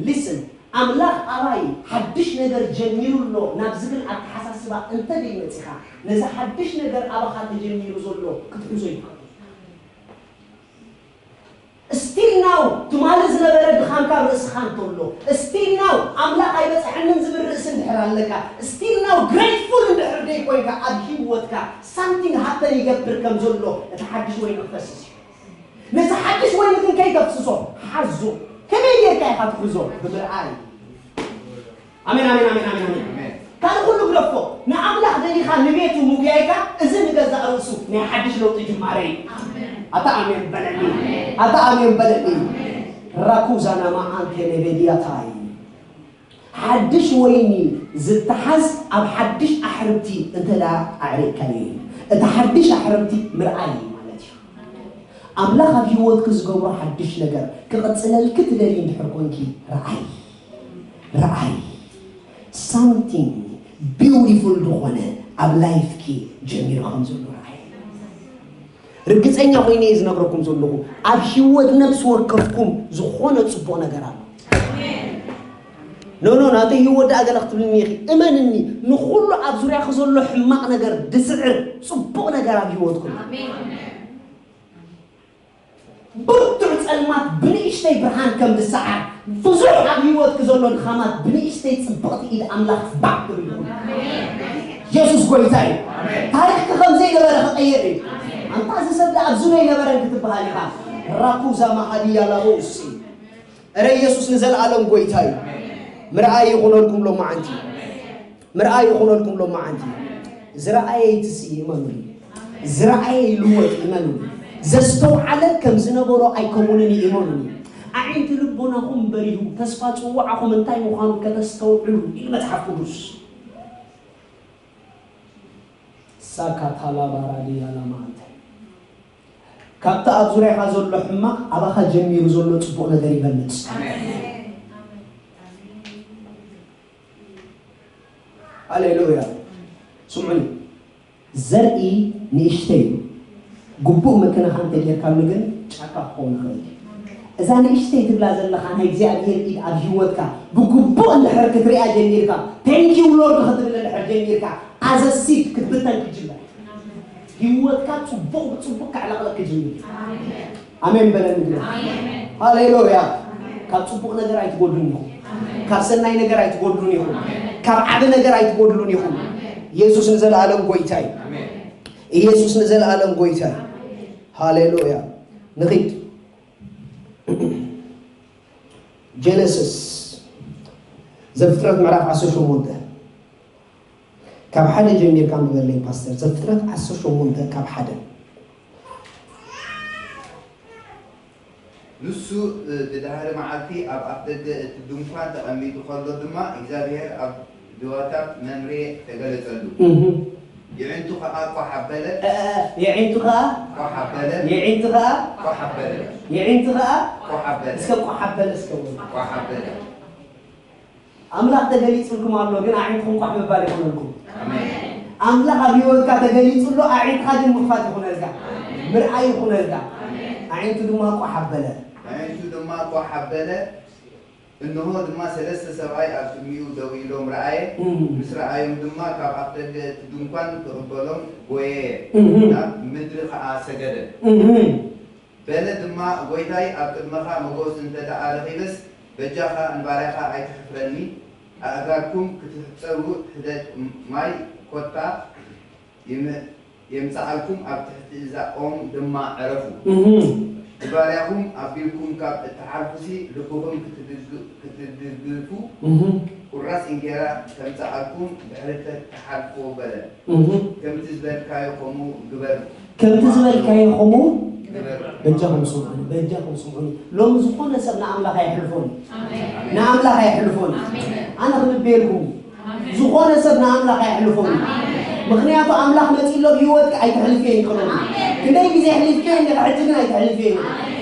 ሊስን፣ ኣምላኽ ኣባይ ሓድሽ ነገር ጀሚሩ ኣሎ ናብ ዝብል ኣተሓሳስባ እንተ ደይመጺኻ፣ ነዚ ሓድሽ ነገር ኣባኻ ተጀሚሩ ዘሎ ክትሕዞ ይትኽእል። ስቲል ናው ትማሊ ዝነበረ ድኻምካ ኣብ ርእስኻ እንተሎ፣ ስቲል ናው ኣምላኽ ኣይበጽሐንን ዝብል ርእሲ እንድሕር ኣለካ፣ ስቲል ናው ግሬትፉል እንድሕር ደይኮይንካ ኣብ ህይወትካ ሳምቲንግ ሃፐን ይገብር ከም ዘሎ እቲ ሓድሽ ወይኒ ክፈስስ እዩ። ነዚ ሓድሽ ወይኒ ግን ከይተፍስሶ ሓዞ። ከመይ ጌርካ ኢኻ ትሕዞ? ብምርኣይ። ኣሜን፣ ኣሜን፣ ኣሜን፣ ኣሜን፣ ኣሜን። ካልእ ኩሉ ግደፎ። ንኣምላኽ ደሊኻ ንቤቱ ምጉያይካ፣ እዚ ንገዛእ ርእሱ ናይ ሓድሽ ለውጢ ጅማረ እዩ። ኣታ ኣሜን በለኒ። ኣታ ኣሜን በለኒ። ራኩዛና ማዓንቴ ኔቤድያታይ። ሓድሽ ወይኒ ዝተሓዝ ኣብ ሓድሽ ኣሕርብቲ እንተ ደኣ ኣዕሪቕካዮ እዩ። እቲ ሓድሽ ኣሕርብቲ ምርኣይ እዩ ማለት እዩ። ኣምላኽ ኣብ ህይወትኪ ዝገብሮ ሓድሽ ነገር ክቕጽለልኪ ትደልዪ እንድሕር ኮንኪ፣ ረኣይ፣ ረኣይ፣ ሳምቲንግ ቢውቲፉል ዝኾነ ኣብ ላይፍኪ ጀሚሩ ከም ዘሎ ረኣይ። ርግጸኛ ኮይነ እየ ዝነግረኩም ዘለኹ፣ ኣብ ህይወት ነፍሲ ወከፍኩም ዝኾነ ጽቡቕ ነገር ኣሎ። ኖ ኖ፣ ናተይ ህይወት ደኣ ገለ ክትብልኒ ኢኺ። እመንኒ፣ ንኹሉ ኣብ ዙርያኺ ዘሎ ሕማቕ ነገር ድስዕር ጽቡቕ ነገር ኣብ ህይወትኩም። ብርቱዕ ጸልማት ብንእሽተይ ብርሃን ከም ዝሰዓር፣ ብዙሕ ኣብ ህይወትኪ ዘሎ ድኻማት ብንእሽተይ ጽብቕቲ ኢድ ኣምላኽ ባዕ ክብል ይኹን። የሱስ ጎይታ እዩ። ታሪኽኪ ከም ዘይነበረ ክቐይር እዩ። ኣንታ እዚ ሰብ ደኣ ኣብዚ ዘይነበረን ክትበሃል ኢኻ። ራኩዛ ማሃድያ ላቦሲ። እረ የሱስ ንዘለኣለም ጎይታ እዩ። ምርኣይ ይኹነልኩም ሎማዓንቲ። ምርኣይ ይኹነልኩም ሎማዓንቲ። ዝረኣየ ይትስእ እመኑኒ። ዝረኣየ ይልወጥ እመኑኒ። ዘስተውዓለ ከም ዝነበሮ ኣይከውንን እዩ እመኑኒ። ኣዒንቲ ልቦናኹም በሪሁ፣ ተስፋ ጽዋዕኹም እንታይ ምዃኑ ከተስተውዕሉ ኢሉ መጽሓፍ ቅዱስ። ሳካታላ ባራዲያ ላማንተ። ካብቲ ኣብ ዙርያኻ ዘሎ ሕማቕ ኣባኻ ጀሚሩ ዘሎ ጽቡቕ ነገር ይበልጽ። ሃሌሉያ። ስምዑኒ። ዘርኢ ንእሽተይ እዩ። ግቡእ ምክንኻን እንተጌርካሉ ግን ጫካ ክኸውን ይኽእል እዩ። እዛ ንእሽተይ ትብላ ዘለኻ ናይ እግዚኣብሔር ኢድ ኣብ ህይወትካ ብግቡእ እንድሕር ክትሪኣ ጀሚርካ፣ ቴንክ ዩ ሎርድ ክትብል እንድሕር ጀሚርካ፣ ኣዘ ሲድ ክትብተን ክጅመር። ህይወትካ ጽቡቕ ብጽቡቕ ከዕለቕለቕ ክጅምር። ኣሜን በለኒ ግና። ሃሌሉያ። ካብ ጽቡቕ ነገር ኣይትጎድሉን ኢኹም። ካብ ሰናይ ነገር ኣይትጎድሉን ኢኹም። ካብ ዓቢ ነገር ኣይትጎድሉን ኢኹም። ኢየሱስ ንዘለኣለም ጎይታ እዩ። ኢየሱስ ንዘለኣለም ጎይታ እዩ። ሃሌሉያ። ንኺድ። ጀነሲስ፣ ዘፍጥረት ምዕራፍ ዓሰርተ ሸሞንተ። ካብ ሓደ ጀሚርካ ንበለይ ፓስተር። ዘፍጥረት ዓሰርተ ሸሞንተ ካብ ሓደ። ንሱ፣ እ፣ ብድሕሪ መዓልቲ ኣብ ኣፍደገ እቲ ድንኳን ተቐሚጡ ከሎ ድማ፣ እግዚኣብሄር ኣብ ድዋታት መምሬ ተገለጸሉ። እህ። የዒንቱ ኸኣ ቋሕ ኣበለ። እ፣ እ፣ የዒንቱ ኸኣ? ቋሕ ኣበለ። የዒንቱ ኸኣ? ቋሕ ኣበለ። የዒንቱ ኸኣ? ቋሕ ኣበለ። እስከ ቋሕ ኣበለ እስከ በሉ። ቋሕ ኣበለ። ኣምላኽ ተገሊጹልኩም ኣሎ፣ ግን ኣዒንትኹም ቋሕ ምባል ይኹነልኩም። ኣሜን። ኣምላኽ ኣብ ህይወትካ ተገሊጹ ኣሎ፣ ኣዒንትኻ ግን ምኽፋት ይኹነልካ። ምርኣይ ይኹነልካ። ኣዒንቱ ድማ ቋሕ ኣበለ። ኣዒንቱ ድማ ቋሕ ኣበለ። እንሆ ድማ ሰለስተ ሰብኣይ ኣብ ቅድሚኡ ደው ኢሎም ረኣየ። እም። ምስ ረኣዮም ድማ ካብ ኣፍደገ እቲ ድንኳን ክቕበሎም ጐየየ። እም። ናብ ምድሪ ኸኣ ሰገደ። እም። በለ ድማ፣ ጐይታይ፣ ኣብ ቅድመኻ ሞገስ እንተ ደኣ ረኺበስ፣ በጃኻ ንባርያኻ ኣይትሕፍረኒ። ኣእጋርኩም ክትሕጸቡ ሕደግ ማይ ኮታ የም-፣ የምጽኣልኩም፣ ኣብ ትሕቲ እዛ ኦም ድማ ዕረፉ። እህ። ብባርያኹም ኣቢልኩም ካብ እትሓልፉሲ፣ ልብኹም ክትድግ-፣ ክትድግፉ፣ እህ። ቁራስ እንጌራ ከምጽኣልኩም ድሕሪ ተትሓልፉ በለ። እህ። ከምቲ ዝበልካዮ ከምኡ ግበር። ከምቲ ዝበልካዮ ከምኡ ግበር። በጃኹም ስምዑኒ፣ በጃኹም ስምዑኒ። ሎሚ ዝኾነ ሰብ ንኣምላኽ ኣየሕልፎን እዩ። ኣሜን። ንኣምላኽ ኣየሕልፎን እዩ። ኣሜን። ኣነ ክልቤልኩም እዩ። ኣሜን። ዝኾነ ሰብ ንኣምላኽ ኣየሕልፎን እዩ። ኣሜን። ምኽንያቱ ኣምላኽ መጺኡ ኣሎ፣ ብህይወትካ ኣይተሕልፍዮን እዩ ክብለኒ። ኣሜን። ክንደይ ግዜ ኣሕሊፍክዮ እንዲኻ፣ ሕጂ ግን ኣይተሕልፍዮን እዩ። ኣሜን።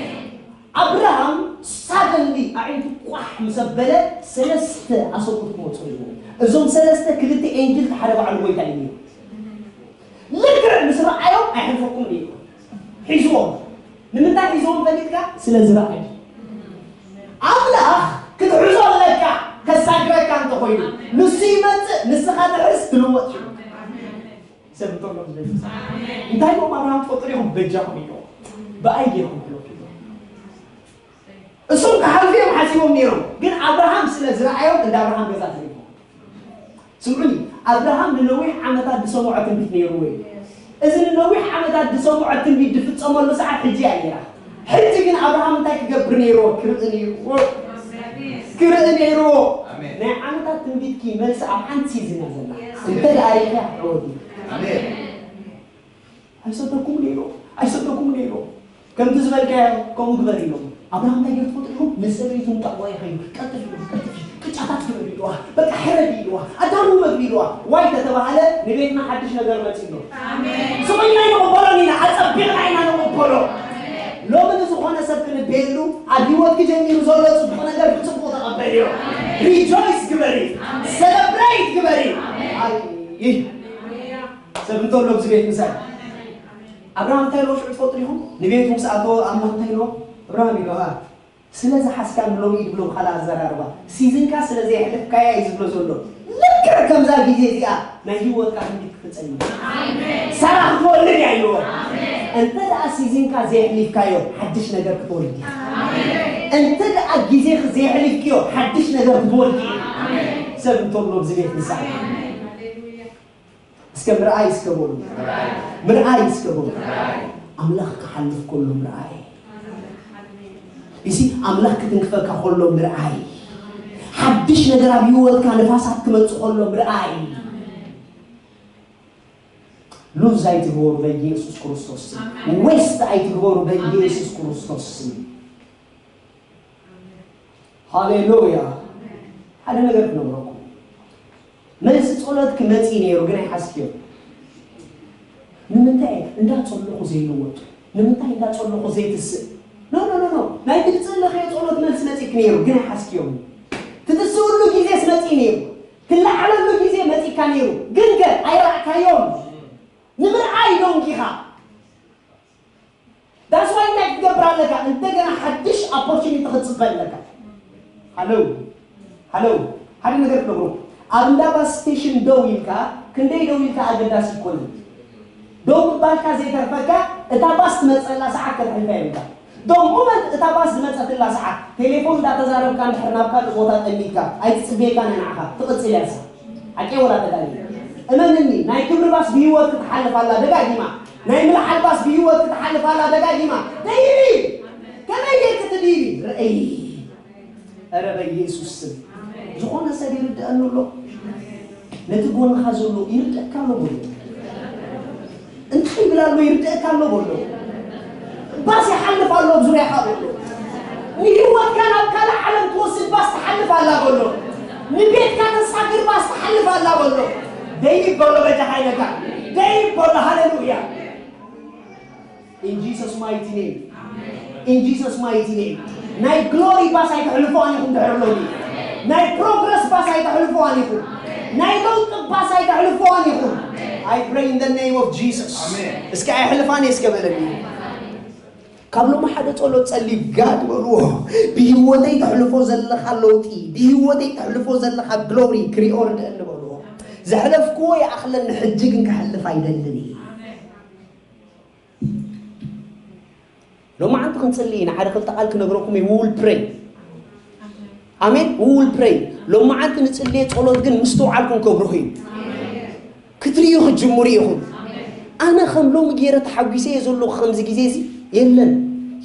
ኣብርሃም ሳደንሊ ኣዒንቱ ቋሕ ምስ ኣበለ ሰለስተ ኣሰብኡት ክመጹ ኢሉ። እዞም ሰለስተ ክልተ ኤንጅል ሓደ ባዕሉ ጎይታ እዩ። ልክዕ ምስ ረኣዮም ኣይሕልፈኩምን እዩ ሒዝዎም። ንምንታይ ሒዝዎም ፈሊጥካ? ስለ ዝረኣዩ። ኣምላኽ ክትሕዞ ኣለካ፣ ከሳግረካ እንተኾይኑ። ንሱ ይመጽእ፣ ንስኻ ትሕዝ፣ ትልወጥ እዩ። ሰብ እንተሎ ዝብል። እንታይ ኢሎም ኣብርሃም ትፈልጡ ዲኹም? በጃኹም ኢሎም። ብኣይ ጌርኩም ኢሎም። እሶም ክሓልፉ እዮም ሓሲቦም ነይሮም። ግን ኣብርሃም ስለ ዝረኣዮም እንዳ ኣብርሃም ገዛ ተሪፎም። ስምዑኒ፣ ኣብርሃም ንነዊሕ ዓመታት ዝሰምዖ ትንቢት ነይርዎ እዩ። እዚ ንነዊሕ ዓመታት ዝሰምዖ ትንቢት ዝፍጸመሉ ሰዓት ሕጂ እያ ነይራ። ሕጂ ግን ኣብርሃም እንታይ ክገብር ነይርዎ? ክርኢ ነይርዎ። ክርኢ ነይርዎ። ኣሜን። ናይ ዓመታት ትንቢትኪ መልሲ ኣብ ሓንቲ ሲዝን እያ ዘላ። የስ። እንተ ደኣ ርኢኻ ትዕወቲ። ኣሜን። ኣይሰደኩም ነይሩ፣ ኣይሰደኩም ነይሩ። ከምቲ ዝበልካዮ ከምኡ ግበር ኢሎም። ኣብርሃም እንታይ ገይሩ ትፈልጡ ኢኹም? ንሰበይቱ እንጣቕዋ ይኸይዱ። ቀልጥፊ ኢሉ፣ ቀልጥፊ፣ ቅጫታት ግበር ኢልዋ፣ በቃ ሕረዲ ኢልዋ፣ ኣዳልዉ መግቢ ኢልዋ። ዋይ ተተባህለ ንቤትና ሓድሽ ነገር መጺኡ ኣሎ። ኣሜን። ስቕ ኢልና ኢና ንቕበሎ ኢና፣ ኣጸቢቕና ኢና ንቕበሎ። ኣሜን። ሎሚ ንዝኾነ ሰብ ክንቤሉ ኣብ ህይወትኪ ጀሚሩ ዘሎ ጽቡቕ ነገር ብጽቡቕ ተቐበልዮ። ሪጆይስ ግበሪ፣ ሰለብሬት ግበሪ። ኣይ፣ ሰብ እንተሎ ኣብዚ ቤት ምሳይ ኣብርሃም እንታይ ኢልዎ ሽዑ ትፈልጡ ዲኹም? ንቤቱ ምስ ኣተወ ኣብ ሞት እንታይ ኢልዎ? ኣብርሃም ኢልዎ፣ "ኣ፣ ስለ ዝሓዝካኒ ሎሚ እዩ" ዝብሎ ብኻልእ ኣዘራርባ። ሲዝንካ ስለ ዘየሕለፍካያ እዩ ዝብሎ ዘሎ። ልክዕ ከምዛ ግዜ እዚኣ ናይ ህይወትካ ትንቢት ክፍጸም እዩ። ሳራ ክትወልድ እያ ኢልዎ። እንተ ደኣ ሲዝንካ ዘየሕሊፍካዮ ሓድሽ ነገር ክትወልድ ኢኻ። እንተ ደኣ ግዜኺ ዘየሕሊፍክዮ ሓድሽ ነገር ክትወልድ ኢኻ። ሰብ እንተሎ ኣብዚ ቤት ንሳ እስከ ምርኣይ እስከ በሉ። ምርኣይ እስከ በሉ። ኣምላኽ ክሓልፍ ከሎ ምርኣይ። እሲ ኣምላኽ ክትንክፈካ ከሎ ምርኣይ። ሓድሽ ነገር ኣብ ህይወትካ ንፋሳት ክመጽእ ከሎ ምርኣይ። ሉዝ ኣይትግበሩ በኢየሱስ ክርስቶስ ስም። ዌስት ኣይትግበሩ በኢየሱስ ክርስቶስ ስም። ሃሌሉያ። ሓደ ነገር ክነግረኩም። መልሲ ጸሎት ክመጽእ ነይሩ ግን ኣይሓዝክዮ። ንምንታይ እንዳጸለኹ ዘይልወጥ? ንምንታይ እንዳጸለኹ ዘይትስእ? ኖ፣ ኖ፣ ኖ፣ ኖ። ናይ ትጽለኽዮ ጸሎት መልሲ መጺእክ ነይሩ ግን ኣይሓዝክዮ። ትትስእሉ ግዜስ መጺእ ነይሩ። ትለዓለሉ ግዜ መጺእካ ነይሩ። ግን ከ ኣይረኣካዮም። ንምርኣይ ዶንኪኻ። That's why እንታይ ክትገብር ኣለካ? እንደገና ሓድሽ ኦፖርቹኒቲ ክትጽበ ኣለካ። ሃሎ፣ ሃሎ፣ ሓደ ነገር ክነግረኩም። ኣብ እንዳ ባስ ስቴሽን ደው ኢልካ፣ ክንደይ ደው ኢልካ ኣገዳሲ ኣይኮነን። ደው ምባልካ ዘይተርፈካ፣ እታ ባስ ትመጸላ ሰዓት ከተሕልፋ የብልካ። ዶ ሞመንት እታ ባስ ዝመጸትላ ሰዓት፣ ቴሌፎን እንዳተዛረብካ እንድሕር ናብ ካልእ ቦታ ጠሚትካ፣ ኣይትጽበየካን እያ ንዓኻ፣ ትቕጽል እያ ንሳ። ሓቂ ወላ ተጋጊ? እመንኒ፣ ናይ ክብሪ ባስ ብህይወት ክትሓልፍ ኣላ ደጋጊማ። ናይ ምልዓል ባስ ብህይወት ክትሓልፍ ኣላ ደጋጊማ። ደይቢ! ከመይ ጌርክ ትድይቢ? ርእይ! ኧረ በኢየሱስ ስም። ዝኾነ ሰብ ይርድኣኒ ኣሎ። ነቲ ጎንኻ ዘሎ ይርድኣካ ኣሎ በሎ። እንታይ ይብል ኣሎ? ይርድኣካ ኣሎ በሎ። ባስ ይሓልፍ ኣሎ ኣብ ዙርያኻ በሎ። ንህይወትካ ናብ ካልእ ዓለም ትወስድ ባስ ትሓልፍ ኣላ በሎ። ንቤትካ ተሳግር ባስ ትሓልፍ ኣላ በሎ። ደይብ በሎ በጃኻ ኢለካ። ደይብ በሎ። ሃሌሉያ። In Jesus mighty name. In Jesus mighty name. ናይ ግሎሪ ባስ ኣይተሕልፎን ኢኹም ድሕሪ ሎሚ። ናይ ፕሮግረስ ባስ ኣይተሕልፎን ኢኹም። ናይ ለውጢ ባስ ኣይተሕልፎን ኢኹም። I pray in the name of Jesus. እስኪ ኣይሕልፋን እየ እስከ በለኒ። ካብ ሎሚ ሓደ ጸሎት ጸልዩ፣ ጋድ በልዎ። ብህይወተይ ተሕልፎ ዘለኻ ለውጢ፣ ብህይወተይ ተሕልፎ ዘለኻ ግሎሪ ክሪኦ ርድአኒ በልዎ። ዘሕለፍክዎ ይኣኽለኒ፣ ሕጂ ግን ክሕልፍ ኣይደልን እየ። ሎማዓንቲ ክንጽሊ ኢና። ሓደ ክልተ ቃል ክነግረኩም እየ። We will pray. ኣሜን። We will pray. ሎማዓንቲ ንጽልየ ጸሎት ግን ምስትውዓልኩም ከብርሁ እዩ። ክትርእዩ ክትጅምሩ ኢኹም። ኣነ ከም ሎሚ ገይረ ተሓጒሰ እየ ዘለኹ ከምዚ ግዜ እዚ የለን።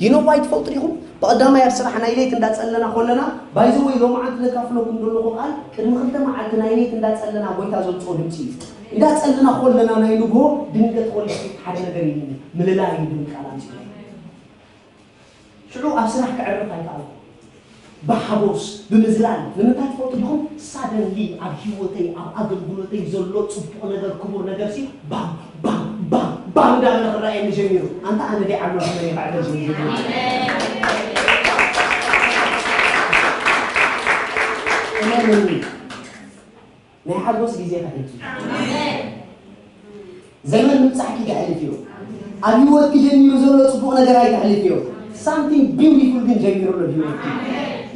You know why ትፈልጡ ዲኹም? ብቐዳማይ ኣብ ስራሕ ናይ ለይቲ እንዳጸለና ከለና፣ by the way ሎማዓንቲ ዘካፍለኩም ዘለኹ ቃል ቅድሚ ክልተ መዓልቲ ናይ ለይቲ እንዳጸለና ጎይታ ዘምጽኦ ድምጺ እዩ። እንዳጸለና ከለና ናይ ንግሆ ድንገት ኮነ ሓደ ነገር እዩ ምልላይ እዩ ድብል ቃል ኣምጺኡ። ሽዑ ኣብ ስራሕ ክዕርፍ ኣይከኣልኩ። ብሓጎስ ብምዝላል ንምንታይ ትፈልጡ ዲኹም? ሳደንሊ ኣብ ህይወተይ ኣብ ኣገልግሎተይ ዘሎ ጽቡቕ ነገር ክቡር ነገር ሲ ባም ባም ባም ባም እንዳበለ ክረኣየኒ ጀሚሩ። ኣንታ ኣነ ደይ ዓብሎ መን ይባዕለ ጀሚሩ። እመኑኒ። ናይ ሓጎስ ግዜ ከሕልፍ እዩ። ዘመን ምብጻሕኪ ከሕልፍ እዩ። ኣብ ህይወትኪ ጀሚሩ ዘሎ ጽቡቕ ነገር ኣይተሕልፍ እዩ። ሳምቲንግ ቢውቲፉል ግን ጀሚሩ ኣሎ ህይወትኪ።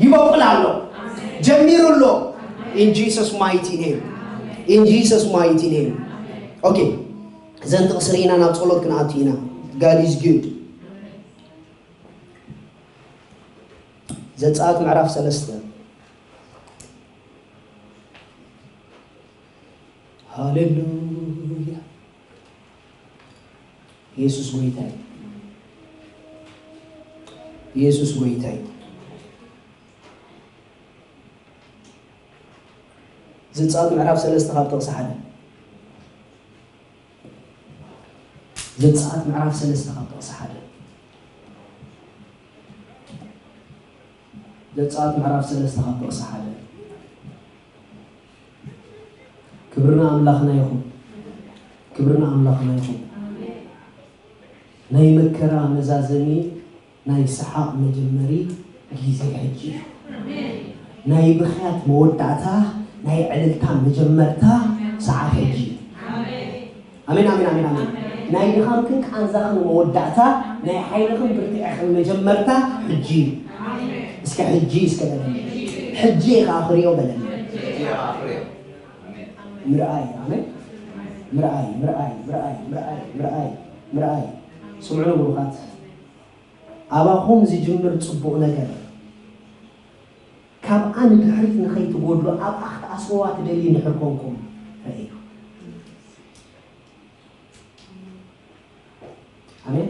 ይበቁል ኣሎ። ጀሚሩ ኣሎ። In Jesus mighty name. In Jesus mighty name. Okay. ዘን ጥቕሲ ርኢና ናብ ጸሎት ክንኣቱ ኢና። God is good. ዘጸኣት ምዕራፍ ሰለስተ። ሃሌሉያ። ኢየሱስ ጎይታ እዩ። ኢየሱስ ጎይታ እዩ። ዘጸኣት ምዕራፍ ሰለስተ ካብ ጥቕሲ ሓደ። ዘጸኣት ምዕራፍ ሰለስተ ካብ ጥቕሲ ሓደ። ዘጸኣት ምዕራፍ ሰለስተ ካብ ጥቕሲ ሓደ። ክብርና ኣምላኽና ይኹን። ክብርና ኣምላኽና ይኹን። ናይ መከራ መዛዘሚ ናይ ሰሓቕ መጀመሪ ግዜ ሕጂ እዩ። ናይ ብኽያት መወዳእታ፣ ናይ ዕልልታ መጀመርታ ሰዓት ሕጂ እዩ። ኣሜን፣ ኣሜን፣ ኣሜን፣ ኣሜን። ናይ ድኻምክን ቃንዛኽን መወዳእታ፣ ናይ ሓይልኽን ብርትዕኽን መጀመርታ ሕጂ እዩ። እስከ ሕጂ እስከ በለኒ። ሕጂ እየ ከዓ ክሪኦ በለኒ። ምርኣይ፣ ኣሜን። ምርኣይ፣ ምርኣይ፣ ምርኣይ፣ ምርኣይ፣ ምርኣይ፣ ምርኣይ። ስምዑ ብሩኻት። ኣባኹም ዝጅምር ጽቡቕ ነገር፣ ካብኣ ንድሕሪት ንኸይትጎድሉ፣ ኣብኣ ክትኣስርዋ ትደልዩ እንድሕር ኮንኩም፣ ርእዩ። ኣሜን።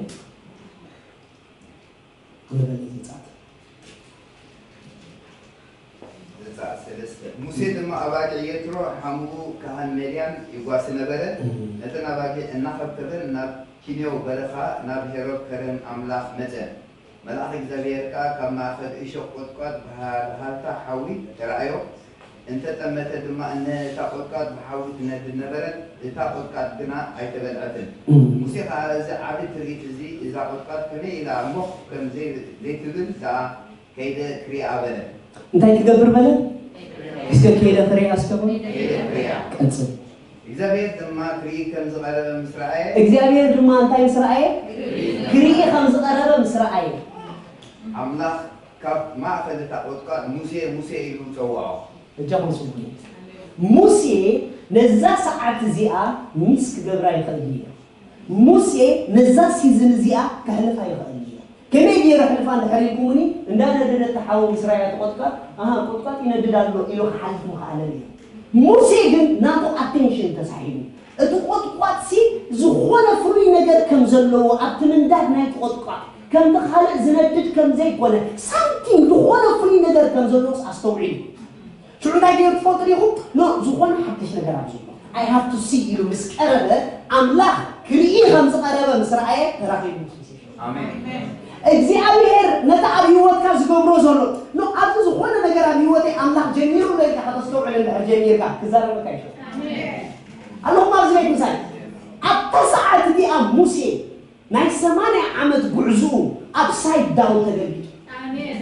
ኣንብበለይ ዘጸኣት። ዘጸኣት ሰለስተ። ሙሴ ድማ ኣባጊዕ የትሮ ሓምኡ ካህን መድያን ይጓሲ ነበረ። እም። ነተን ኣባጊዕ እናኸብከበን ናብ ኪንዮ በረኻ፣ ናብ ሄሮድ ከረን ኣምላኽ መጸ። መልኣኽ እግዚኣብሔር ከኣ ካብ ማእከል እሾኽ ቈጥቋጥ ብሃልሃልታ ሓዊ ተራእዮ። እንተ ጠመተ ድማ፣ እንሀ፣ እታ ቈጥቋጥ ብሓዊ ትነድድ ነበረት፣ እታ ቈጥቋጥ ግና ኣይተበልዐትን። እም። ሙሴ ኸኣ፣ እዚ ዓቢ ትርኢት እዚ፣ እዛ ቈጥቋጥ ከመይ ኢላ ሞኽ ከም ዘይ-፣ ዘይትብል ደኣ ከይደ ክሪኣ በለ። እንታይ ክገብር በለ? እስከ ከይደ ክሪኣ እስከ በሉ። ከይደ ክሪኣ። ቀጽል። እግዚኣብሔር ድማ ክርኢ ከም ዝቐረበ ምስ ረኣየ፣ እግዚኣብሔር ድማ እንታይ ምስ ረኣየ? ክርኢ ከም ዝቐረበ ምስ ረኣየ። ኣምላኽ ካብ ማእከል እታ ቈጥቋጥ፣ "ሙሴ፣ ሙሴ" ኢሉ ጸውዖ። እጃኹም ስምዑኒ። ሙሴ ነዛ ሰዓት እዚኣ ሚስ ክገብራ ይኽእል እዩ። ሙሴ ነዛ ሲዝን እዚኣ ከሕልፋ ይኽእል እዩ። ከመይ ገይሩ ኣሕልፋ እንድሕር ኢልኩምኒ፣ እንዳነደደ እታ ሓዊ ምስ ረኣያ እቲ ቈጥቋጥ፣ "ኣሃ፣ ቈጥቋጥ ይነድድ ኣሎ" ኢሉ ክሓልፍ ምኽኣለ ነይሩ። ሙሴ ግን ናቱ ኣቴንሽን ተሳሒቡ። እቲ ቈጥቋጥሲ ዝኾነ ፍሉይ ነገር ከም ዘለዎ፣ ኣብቲ ምንዳድ ናይቲ ቈጥቋጥ ከምቲ ካልእ ዝነድድ ከም ዘይኮነ፣ ሳምቲንግ፣ ዝኾነ ፍሉይ ነገር ከም ዘለዎስ ኣስተውዒሉ። ሽዑ እንታይ ገይሩ ትፈልጡ ዲኹም? ኖ፣ ዝኾነ ሓድሽ ነገር ኣብ ዘሎ፣ I have to see ኢሉ ምስ ቀረበ፣ ኣምላኽ ክርኢ ከም ዝቐረበ ምስ ረኣየ፣ ተራኺቡ ምስ ሙሴ። ኣሜን። እግዚኣብሔር ነቲ ኣብ ህይወትካ ዝገብሮ ዘሎ፣ ኖ፣ ኣብዚ ዝኾነ ነገር ኣብ ህይወተይ ኣምላኽ ጀሚሩ ኣሎ ኢልካ ከተስተውዕል እንድሕር ጀሚርካ፣ ክዛረበካ ይኽእል። ኣለኹም ኣብዚ ቤት ምሳይ? ኣብታ ሰዓት እቲኣ ሙሴ ናይ ሰማንያ ዓመት ጉዕዞኡ ኣፕሳይድ ዳውን ተገልቢጡ። ኣሜን።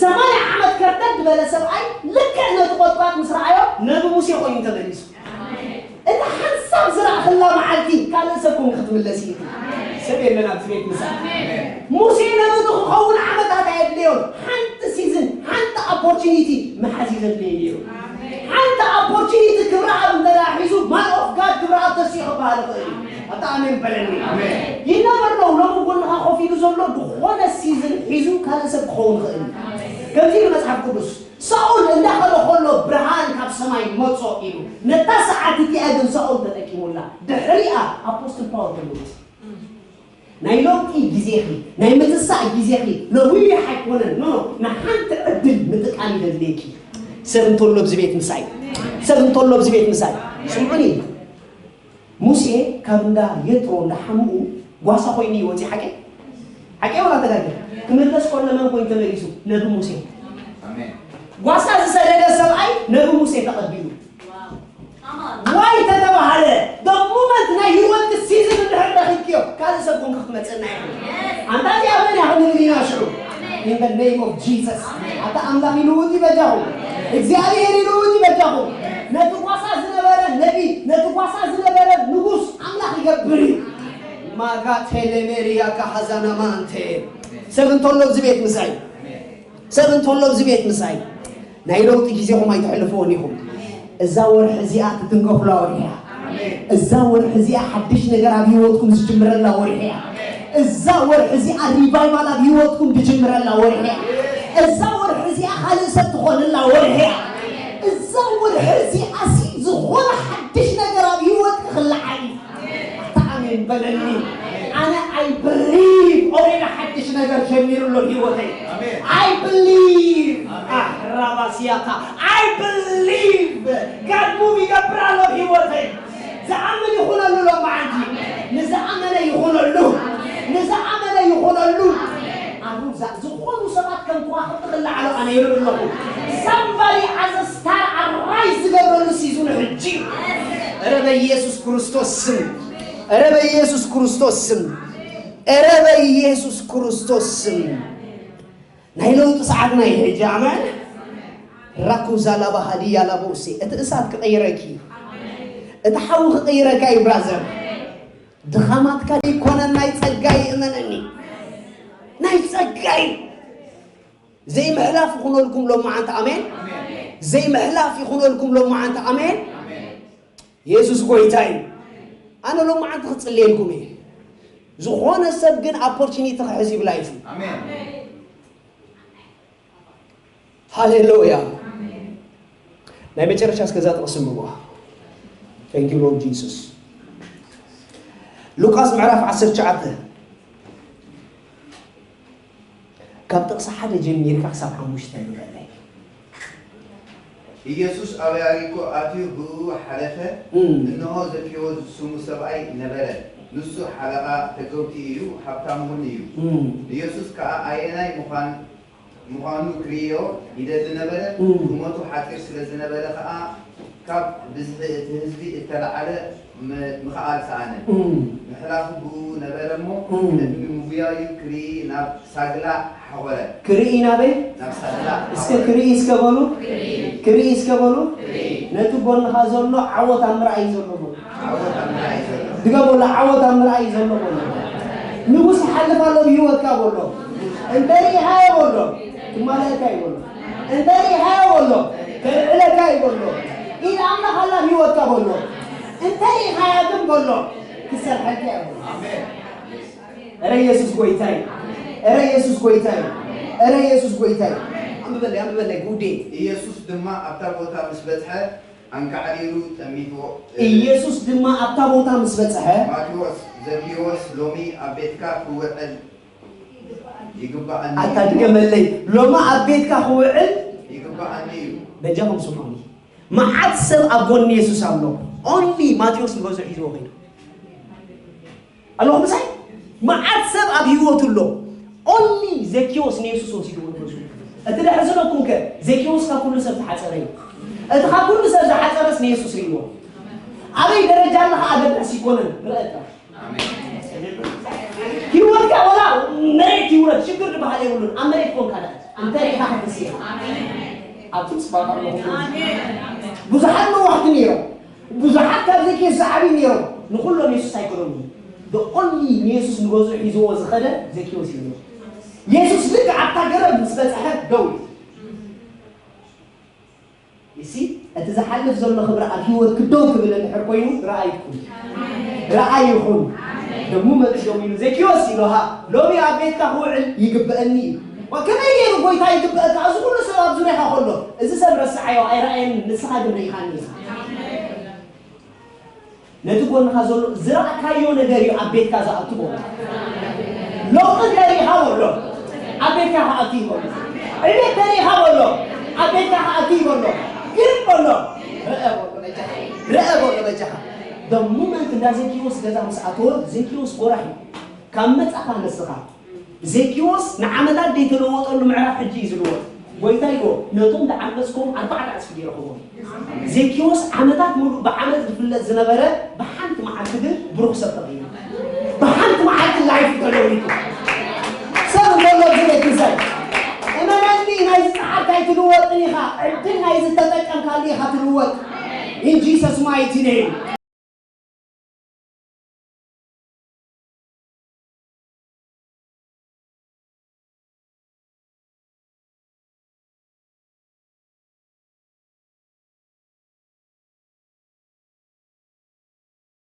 ሰማንያ ዓመት ከርተት ዝበለ ሰብኣይ ልክዕ ነቲ ቈጥቋጥ ምስ ረኣዮ ነቢ ሙሴ ኮይኑ ተመሊሱ። ኣሜን። እታ ሓንሳብ ዝረኣኽላ መዓልቲ ካልእ ሰብ ኮንኪ ክትምለሲ ኢኺ። ኣሜን። ሰብ የለን ኣብዚ ቤት ምሳይ። ኣሜን። ሙሴ ነቢ ንክኸውን ዓመታት ኣየድለዮን። ሓንቲ ሲዝን፣ ሓንቲ ኦፖርቹኒቲ ምሓዝ እዩ ዘድለየ ነይሩ። ኣሜን። ሓንቲ ኦፖርቹኒቲ ክብረ ኣብ እንተ ደኣ ሒዙ፣ ማን ኦፍ ጋድ ክብረ ኣብ ተሲኡ ክበሃል ይኽእል እዩ። ኣታ ኣሜን በለኒ። ኣሜን። You never know፣ ሎሚ ጎንኻ ኮፍ ኢሉ ዘሎ ዝኾነ ሲዝን ሒዙ ካልእ ሰብ ክኸውን ይኽእል እዩ። ከምዚ ኢሉ መጽሓፍ ቅዱስ፣ ሳኦል እንዳኸደ ከሎ ብርሃን ካብ ሰማይ መጾ ኢሉ። ነታ ሰዓት እቲኣ ግን ሳኦል ተጠቂሙላ። ድሕሪኣ ኣፖስትል ፓወል ተለውጥ። ናይ ለውጢ ግዜኺ፣ ናይ ምትሳእ ግዜኺ ነዊሕ ኣይኮነን። ኖ፣ ኖ፣ ንሓንቲ ዕድል ምጥቃም ይደልየኪ። ሰብ እንተሎ ኣብዚ ቤት ምሳይ፣ ሰብ እንተሎ ኣብዚ ቤት ምሳይ፣ ስምዑኒ። ሙሴ ካብ እንዳ የትሮ እንዳ ሓምኡ ጓሳ ኮይኑ ይወፂ። ሓቂ፣ ሓቂ ወላ ተጋገ? ክምለስ ከሎ መን ኮይኑ ተመሊሱ? ነቢ ሙሴ። ኣሜን። ጓሳ ዝሰደደ ሰብኣይ ነቢ ሙሴ ተቐቢሉ። ዋይ ተተባሃለ። The moment ናይ ህይወት ሲዝን እንድሕር ረኺብክዮ፣ ካልእ ሰብ ኮንካ ክትመጽእና ኢኹም። ኣንታ እዚኣ መን እያ ክንብል ኢና ሽዑ? In the name of Jesus። ኣታ ኣምላኽ ይልውጥ ይበጃኹም። እግዚኣብሔር ይልውጥ ይበጃኹም። ነቲ ጓሳ ዝነበረ ነቢ፣ ነቲ ጓሳ ዝነበረ ንጉስ ኣምላኽ ይገብር እዩ። ማጋ ቴሌሜሪያ ካሃዛና ማንቴ። ሰብ እንተሎ ኣብዚ ቤት ምሳይ፣ ሰብ እንተሎ ኣብዚ ቤት ምሳይ፣ ናይ ለውጢ ግዜኹም ኣይተሕልፍዎን ኢኹም። እዛ ወርሒ እዚኣ ትትንከፉላ ወርሒ እያ። እዛ ወርሒ እዚኣ ሓድሽ ነገር ኣብ ህይወትኩም ዝጅምረላ ወርሒ እያ። እዛ ወርሒ እዚኣ ሪቫይቫል ኣብ ህይወትኩም ዝጅምረላ ወርሒ እያ። እዛ ወርሒ እዚኣ ካልእ ሰብ ትኾንላ ወርሒ እያ። እዛ ወርሒ እዚኣ ሲ ዝኾነ ሓድሽ ነገር ኣብ ህይወትኪ ክለዓል እዩ። ኣታ ኣሜን በለኒ። ኣነ I believe already ሓድሽ ነገር ጀሚሩ ኣሎ ህይወተይ። ኣሜን። I believe። ኣሜን። ኣራባስያታ I believe God move ይገብር ኣሎ ህይወተይ። ዝኣምን ይኹነሉ ሎማዓንቲ። ንዝኣመነ ይኹነሉ። ንዝኣመነ ይኹነሉ። ኣሩዛ ዝኾኑ ሰባት ከም ከዋኽብቲ ክለዓሉ ኣነ ይርኢ ኣለኹ። Somebody as a star arise ዝገብረሉ ሲዝኑ ሕጂ እዩ። ኧረ በኢየሱስ ክርስቶስ ስም፣ ኧረ በኢየሱስ ክርስቶስ ስም፣ ኧረ በኢየሱስ ክርስቶስ ስም። ናይ ለውጢ ሰዓትና እዩ ሕጂ። ኣሜን። ራኩዛ ላባ ሃዲያ ላቦሲ፣ እቲ እሳት ክቕይረኪ እዩ። እቲ ሓዊ ክቕይረካ እዩ ብራዘር። ድኻማትካ ዘይኮነ ናይ ጸጋ እዩ፣ እመነኒ። ናይ ጸጋ እዩ። ዘይምሕላፍ ይኹነልኩም ሎማዓንቲ። ኣሜን። ዘይምሕላፍ ይኹነልኩም ሎማዓንቲ። ኣሜን። የሱስ ጎይታ እዩ። ኣነ ሎማዓንቲ ክጽልየልኩም እየ። ዝኾነ ሰብ ግን ኦፖርቹኒቲ ክሕዝ ይብላ እዩ። ሃሌሉያ። ናይ መጨረሻ እስከዛ ጥቕሲ ንብዋ። Thank you Lord Jesus። ሉቃስ ምዕራፍ ዓሰርተ ትሽዓተ ካብ ጥቕሲ ሓደ ጀሚርካ ክሳብ ሓሙሽተ ንበለይ። ኢየሱስ ኣብ ያሪኮ ኣትዩ ብእኡ ሓለፈ። እም። እንሆ ዘኪዎስ ዝስሙ ሰብኣይ ነበረ። ንሱ ሓለቓ ተገውቲ እዩ፣ ሃብታም እውን እዩ። እም። ኢየሱስ ከኣ ኣየናይ ምዃን ምዃኑ ክርእዮ ይደሊ ነበረ። እም። ቁመቱ ሓጺር ስለ ዝነበረ ከኣ ካብ ብዝሒ እቲ ህዝቢ እተላዕለ ም- ምኽኣል ሰኣነ። እም። ምሕላፉ ብኡ ነበረ እሞ እም። ቅድሚ ምጉያዩ ክርኢ ናብ ሳግላ ሓኾረ። ክርኢ ናበይ? ናብ ሳግላ እስከ ሓኾረ። ክርኢ እስከ በሉ። ክርኢ እስከ በሉ። ነቲ ጎንኻ ዘሎ ዓወት ኣብ ምርኣይ ዘሎ በሉ። ዓወት ኣብ ምርኣይ ዘሎ። ድገ በሎ፣ ዓወት ኣብ ምርኣይ ዘሎ በሎ። ንጉስ ይሓልፍ ኣሎ ብህይወትካ በሎ። እንተ ርኢኻዮ በሎ፣ ክማልአካ እዩ በሎ። እንተ ርኢኻዮ በሎ፣ ከልዕለካ እዩ በሎ። ኢድ ኣምላኽ ኣላ ብህይወትካ በሎ። እንተ ርኢኻያ ግን በሎ፣ ክሰርሐልካ እያ በሎ። እረ ኢየሱስ ጎይታ እዩ። እረ ኢየሱስ ጎይታ እዩ። እረ ኢየሱስ ጎይታ እዩ። ኣንብበለይ፣ ኣንብበለይ ጉዴ። ኢየሱስ ድማ ኣብታ ቦታ ምስ በጽሐ ኣንቃዕሪሩ ጠሚትዎ። ኢየሱስ ድማ ኣብታ ቦታ ምስ በጽሐ ማቴዎስ፣ ዘኪዎስ ሎሚ ኣብ ቤትካ ክውዕል ይግባኣኒ ኣታ ድገመለይ፣ ሎሚ ኣብ ቤትካ ክውዕል ይግባኣኒ እዩ። በጃኹም ስምዑኒ። መዓት ሰብ ኣብ ጎኒ የሱስ ኣሎ። ኦንሊ ማቴዎስ ንገዝኡ ሒዝዎ ከይዱ ኣለኹ ምሳይ። መዓት ሰብ ኣብ ህይወቱ ኣሎ። ኦንሊ ዘኪዎስ ንየሱስ ወሲድዎ ንገዝኡ። እቲ ደሕዝነኩም ከ ዘኪዎስ ካብ ኩሉ ሰብ ዝሓፀረ እዩ። እቲ ካብ ኩሉ ሰብ ዝሓፀረስ ንየሱስ ርእይዎ። ኣበይ ደረጃ ኣለኻ ኣገዳሲ ይኮነን። ርአ ጥራሕ። ህይወትካ ወላ መሬት ይውረድ ሽግር ዝበሃል የብሉን። ኣብ መሬት ኮንካ ዳ እንተ ሪኢኻ ክትስእ ኢኻ። ኣብቲ ጽባቐ ኣለኹ። ብዙሓት ነዋሕቲ ነይሮም። ብዙሓት ካብ ዘኪዮስ ዝዓብዩ ነይሮም። ንኹሎም የሱስ ኣይኮኖምን። The only ንየሱስ ንገዝኡ ሒዝዎ ዝኸደ ዘኪዮስ እዩ ነይሩ። የሱስ ልክዕ ኣብታ ገረብ ምስ በጽሐ ደው ኢሉ። እሲ እቲ ዝሓልፍ ዘሎ ክብሪ ኣብ ህይወት ክደው ክብል እንድሕር ኮይኑ ረኣይ ይኹን። ረኣይ ይኹን። ደሙ መጺኦም ኢሉ ዘኪዮስ ኢሉ ሃ ሎሚ ኣብ ቤትካ ክውዕል ይግበአኒ እዩ። ዋ ከመይ ገይሩ ጎይታ ይግበአካ እዚ ኩሉ ሰብ ኣብ ዙርያኻ ከሎ እዚ ሰብ ረስዓዮ ኣይረኣየን ንስኻ ግን ርኢኻኒ ኢኻ። ነቲ ጎንኻ ዘሎ ዝረኣካዮ ነገር እዩ ኣብ ቤትካ ዝኣቱ በሎ። ለውጢ ተሪኢኻ በሎ ኣብ ቤትካ ክኣቱ እዩ በሎ። ዕቤት ተሪኢኻ በሎ ኣብ ቤትካ ክኣቱ እዩ በሎ። ግን በሎ ርአ በሎ በጃኻ ርአ በሎ በጃኻ። The moment እንዳ ዘኪዎስ ገዛ ምስ ኣተወ ዘኪዎስ ጎራሕ እዩ። ካብ መጻኻ ንስኻ ዘኪዎስ ንዓመታት ዘይተለወጠሉ ምዕራፍ ሕጂ እዩ ዝልወጥ። ጎይታ ኢልዎ ነቶም ዝዓመጽክዎም ኣርባዕተ ዕጽፊ ገይረ ክህቦም። ዘኪዎስ ዓመታት ሙሉእ ብዓመጽ ዝፍለጥ ዝነበረ ብሓንቲ መዓልቲ ግን ብሩኽ ሰብ ተቐይሩ። ብሓንቲ መዓልቲ ላይፉ ተለዊጡ። ሰብ እንከሎ ዝነግርሰብ እመነኒ ናይዚ ጸዓርካ ኣይትልወጥን ኢኻ። ዕድል ናይዚ ተጠቀምካሉ ኢኻ ትልወጥ። In Jesus mighty name።